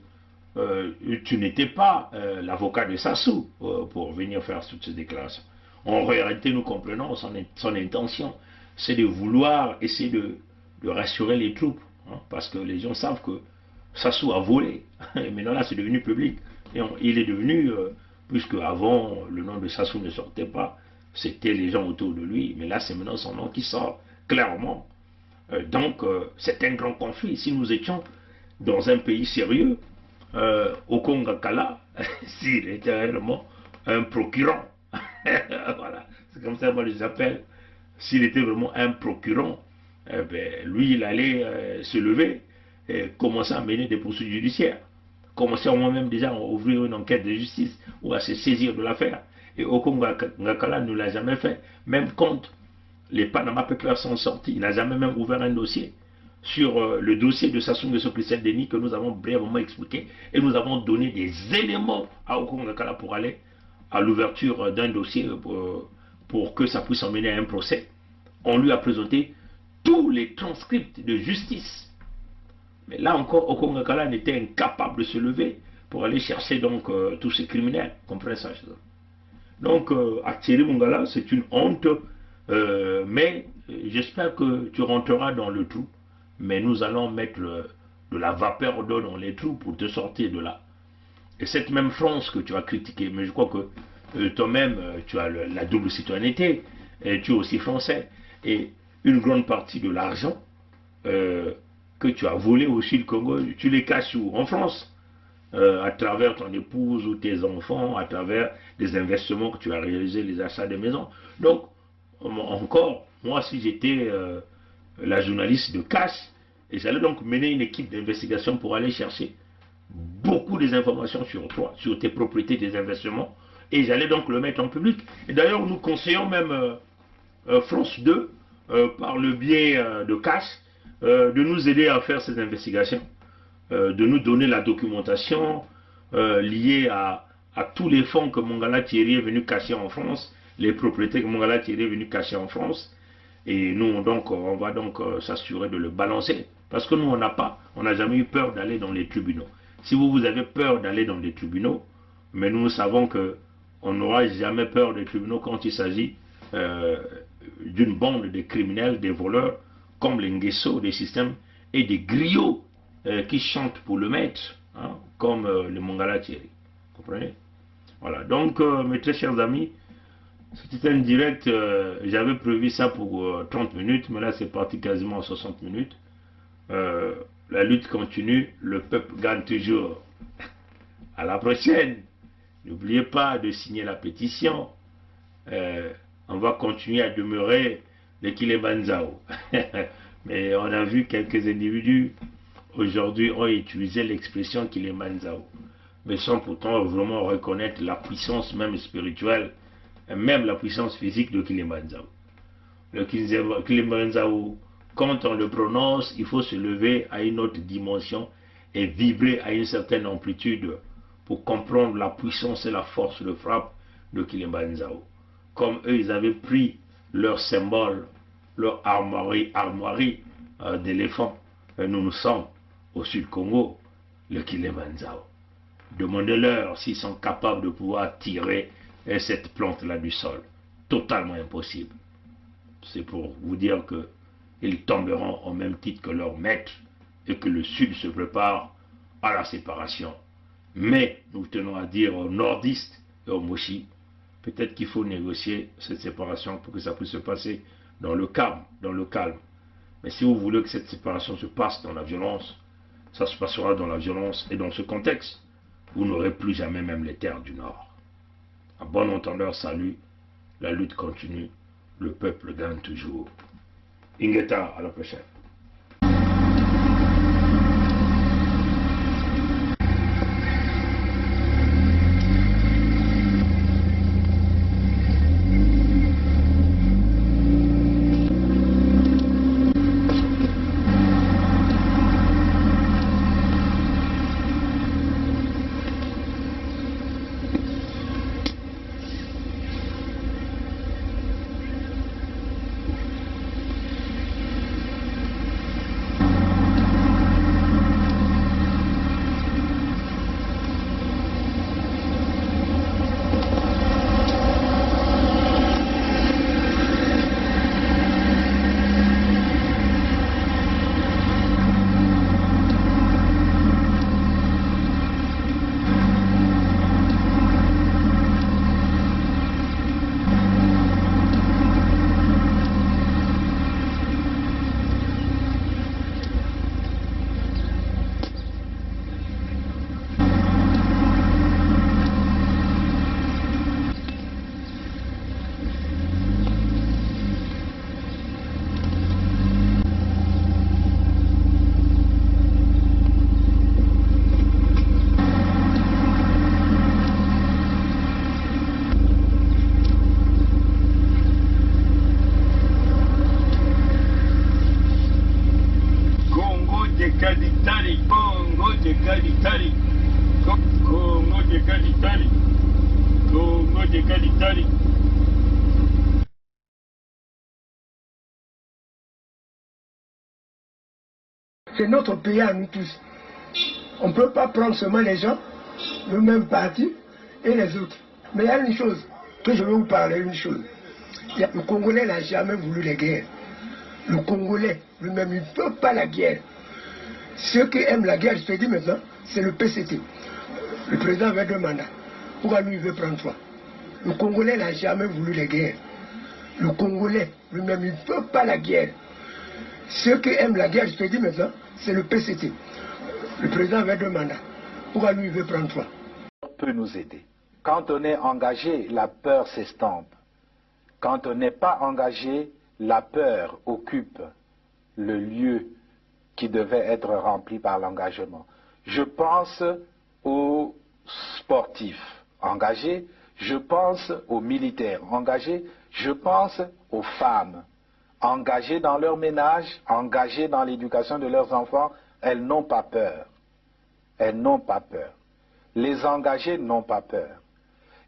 euh, tu n'étais pas, euh, l'avocat de Sassou, euh, pour venir faire toutes ces déclarations. En réalité, nous comprenons son in-, son intention, c'est de vouloir essayer de, de rassurer les troupes, hein, parce que les gens savent que Sassou a volé. Et maintenant, là, c'est devenu public. Et on, il est devenu, euh, puisque avant, le nom de Sassou ne sortait pas, c'était les gens autour de lui. Mais là, c'est maintenant son nom qui sort clairement. Euh, donc, euh, c'est un grand conflit. Si nous étions dans un pays sérieux, euh, Okonga Kala, s'il était réellement un procurant, voilà, c'est comme ça moi je l'appelle, s'il était vraiment un procurant, eh ben, lui, il allait, euh, se lever et commencer à mener des poursuites judiciaires. Commencer au moins même déjà à ouvrir une enquête de justice ou à se saisir de l'affaire. Et Okonga Kala ne l'a jamais fait. Même quand les Panama Papers sont sortis, il n'a jamais même ouvert un dossier sur, euh, le dossier de Sassou Nguesso, Christelle Denis, que nous avons brièvement expliqué et nous avons donné des éléments à Okonga Kala pour aller à l'ouverture d'un dossier, euh, pour que ça puisse emmener à un procès. On lui a présenté tous les transcripts de justice. Mais là encore, Okonga Kala était incapable de se lever pour aller chercher donc, euh, tous ces criminels. Comprenez ça, je veux. Donc, euh, actuellement, là, c'est une honte, euh, mais, euh, j'espère que tu rentreras dans le trou. Mais nous allons mettre, euh, de la vapeur d'eau dans les trous pour te sortir de là. Et cette même France que tu as critiquée, mais je crois que, euh, toi-même, euh, tu as le, la double citoyenneté, et tu es aussi français. Et une grande partie de l'argent, euh, que tu as volé aussi le Congo, tu les caches où ? En France, euh, à travers ton épouse ou tes enfants, à travers des investissements que tu as réalisés, les achats de maisons. Donc, encore, moi, si j'étais, euh, la journaliste de Cash, et j'allais donc mener une équipe d'investigation pour aller chercher beaucoup des informations sur toi, sur tes propriétés, tes investissements, et j'allais donc le mettre en public. Et d'ailleurs, nous conseillons même, euh, euh, France deux, euh, par le biais, euh, de Cash, euh, de nous aider à faire ces investigations, euh, de nous donner la documentation, euh, liée à, à tous les fonds que Mongala Thierry est venu cacher en France, les propriétés que Mongala Thierry est venu cacher en France. Et nous, donc, on va donc, euh, s'assurer de le balancer. Parce que nous, on n'a pas, on n'a jamais eu peur d'aller dans les tribunaux. Si vous, vous avez peur d'aller dans les tribunaux, mais nous, nous savons que on n'aura jamais peur des tribunaux quand il s'agit, euh, d'une bande de criminels, des voleurs, comme les Nguesso, des systèmes, et des griots, euh, qui chantent pour le maître, hein, comme, euh, le Mongala Thierry. Comprenez ? Voilà, donc, euh, mes très chers amis, c'était un direct, euh, j'avais prévu ça pour, euh, trente minutes, mais là c'est parti quasiment à soixante minutes. Euh, la lutte continue, le peuple gagne toujours. À la prochaine. N'oubliez pas de signer la pétition. Euh, on va continuer à demeurer le Kilimanjaro. Mais on a vu quelques individus aujourd'hui ont utilisé l'expression Kilimanjaro, mais sans pourtant vraiment reconnaître la puissance même spirituelle, et même la puissance physique de Kilimanjaro. Le Kilimanjaro, quand on le prononce, il faut se lever à une autre dimension et vibrer à une certaine amplitude pour comprendre la puissance et la force de frappe de Kilimanjaro. Comme eux, ils avaient pris leur symbole, leur armoirie, armoirie, euh, d'éléphant, euh, nous, nous sommes au Sud Congo, le Kilimanjaro. Demandez-leur s'ils sont capables de pouvoir tirer, euh, cette plante-là du sol. Totalement impossible. C'est pour vous dire que ils tomberont au même titre que leur maître et que le Sud se prépare à la séparation. Mais nous tenons à dire aux nordistes et aux Moshi, peut-être qu'il faut négocier cette séparation pour que ça puisse se passer dans le calme, dans le calme. Mais si vous voulez que cette séparation se passe dans la violence, ça se passera dans la violence et dans ce contexte. Vous n'aurez plus jamais même les terres du Nord. À bon entendeur, salut. La lutte continue. Le peuple gagne toujours. Ingeta, à la prochaine. Kongo dia Kalitari, Kongo dia Kalitari, Ko-, Kongo dia Kalitari, Kongo dia Kalitari. C'est notre pays à nous tous. On ne peut pas prendre seulement les gens, le même parti et les autres. Mais il y a une chose que je veux vous parler, une chose. Il y a, le Congolais n'a jamais voulu les guerres. Le Congolais lui-même, il ne veut pas la guerre. Ceux qui aiment la guerre, je te dis maintenant, c'est le P C T. Le président avait deux mandats. Pourquoi lui, il veut prendre trois ? Le Congolais n'a jamais voulu les guerres. Le Congolais lui-même, il ne veut pas la guerre. Ceux qui aiment la guerre, je te dis maintenant, c'est le P C T. Le président avait deux mandats. Pourquoi lui, il veut prendre trois ? Peut nous aider. Quand on est engagé, la peur s'estompe. Quand on n'est pas engagé, la peur occupe le lieu qui devait être rempli par l'engagement. Je pense aux sportifs engagés, je pense aux militaires engagés, je pense aux femmes engagées dans leur ménage, engagées dans l'éducation de leurs enfants. Elles n'ont pas peur. Elles n'ont pas peur. Les engagés n'ont pas peur.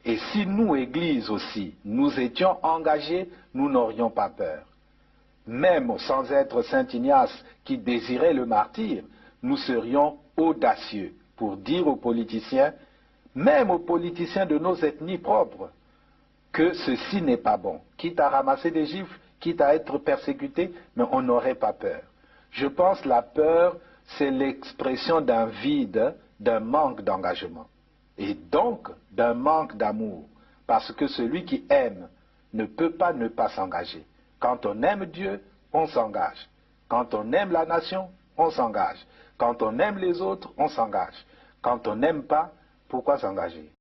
Et si nous, Église aussi, nous étions engagés, nous n'aurions pas peur. Même sans être Saint Ignace qui désirait le martyre, nous serions audacieux pour dire aux politiciens, même aux politiciens de nos ethnies propres, que ceci n'est pas bon. Quitte à ramasser des gifles, quitte à être persécuté, mais on n'aurait pas peur. Je pense que la peur, c'est l'expression d'un vide, d'un manque d'engagement. Et donc d'un manque d'amour, parce que celui qui aime ne peut pas ne pas s'engager. Quand on aime Dieu, on s'engage. Quand on aime la nation, on s'engage. Quand on aime les autres, on s'engage. Quand on n'aime pas, pourquoi s'engager?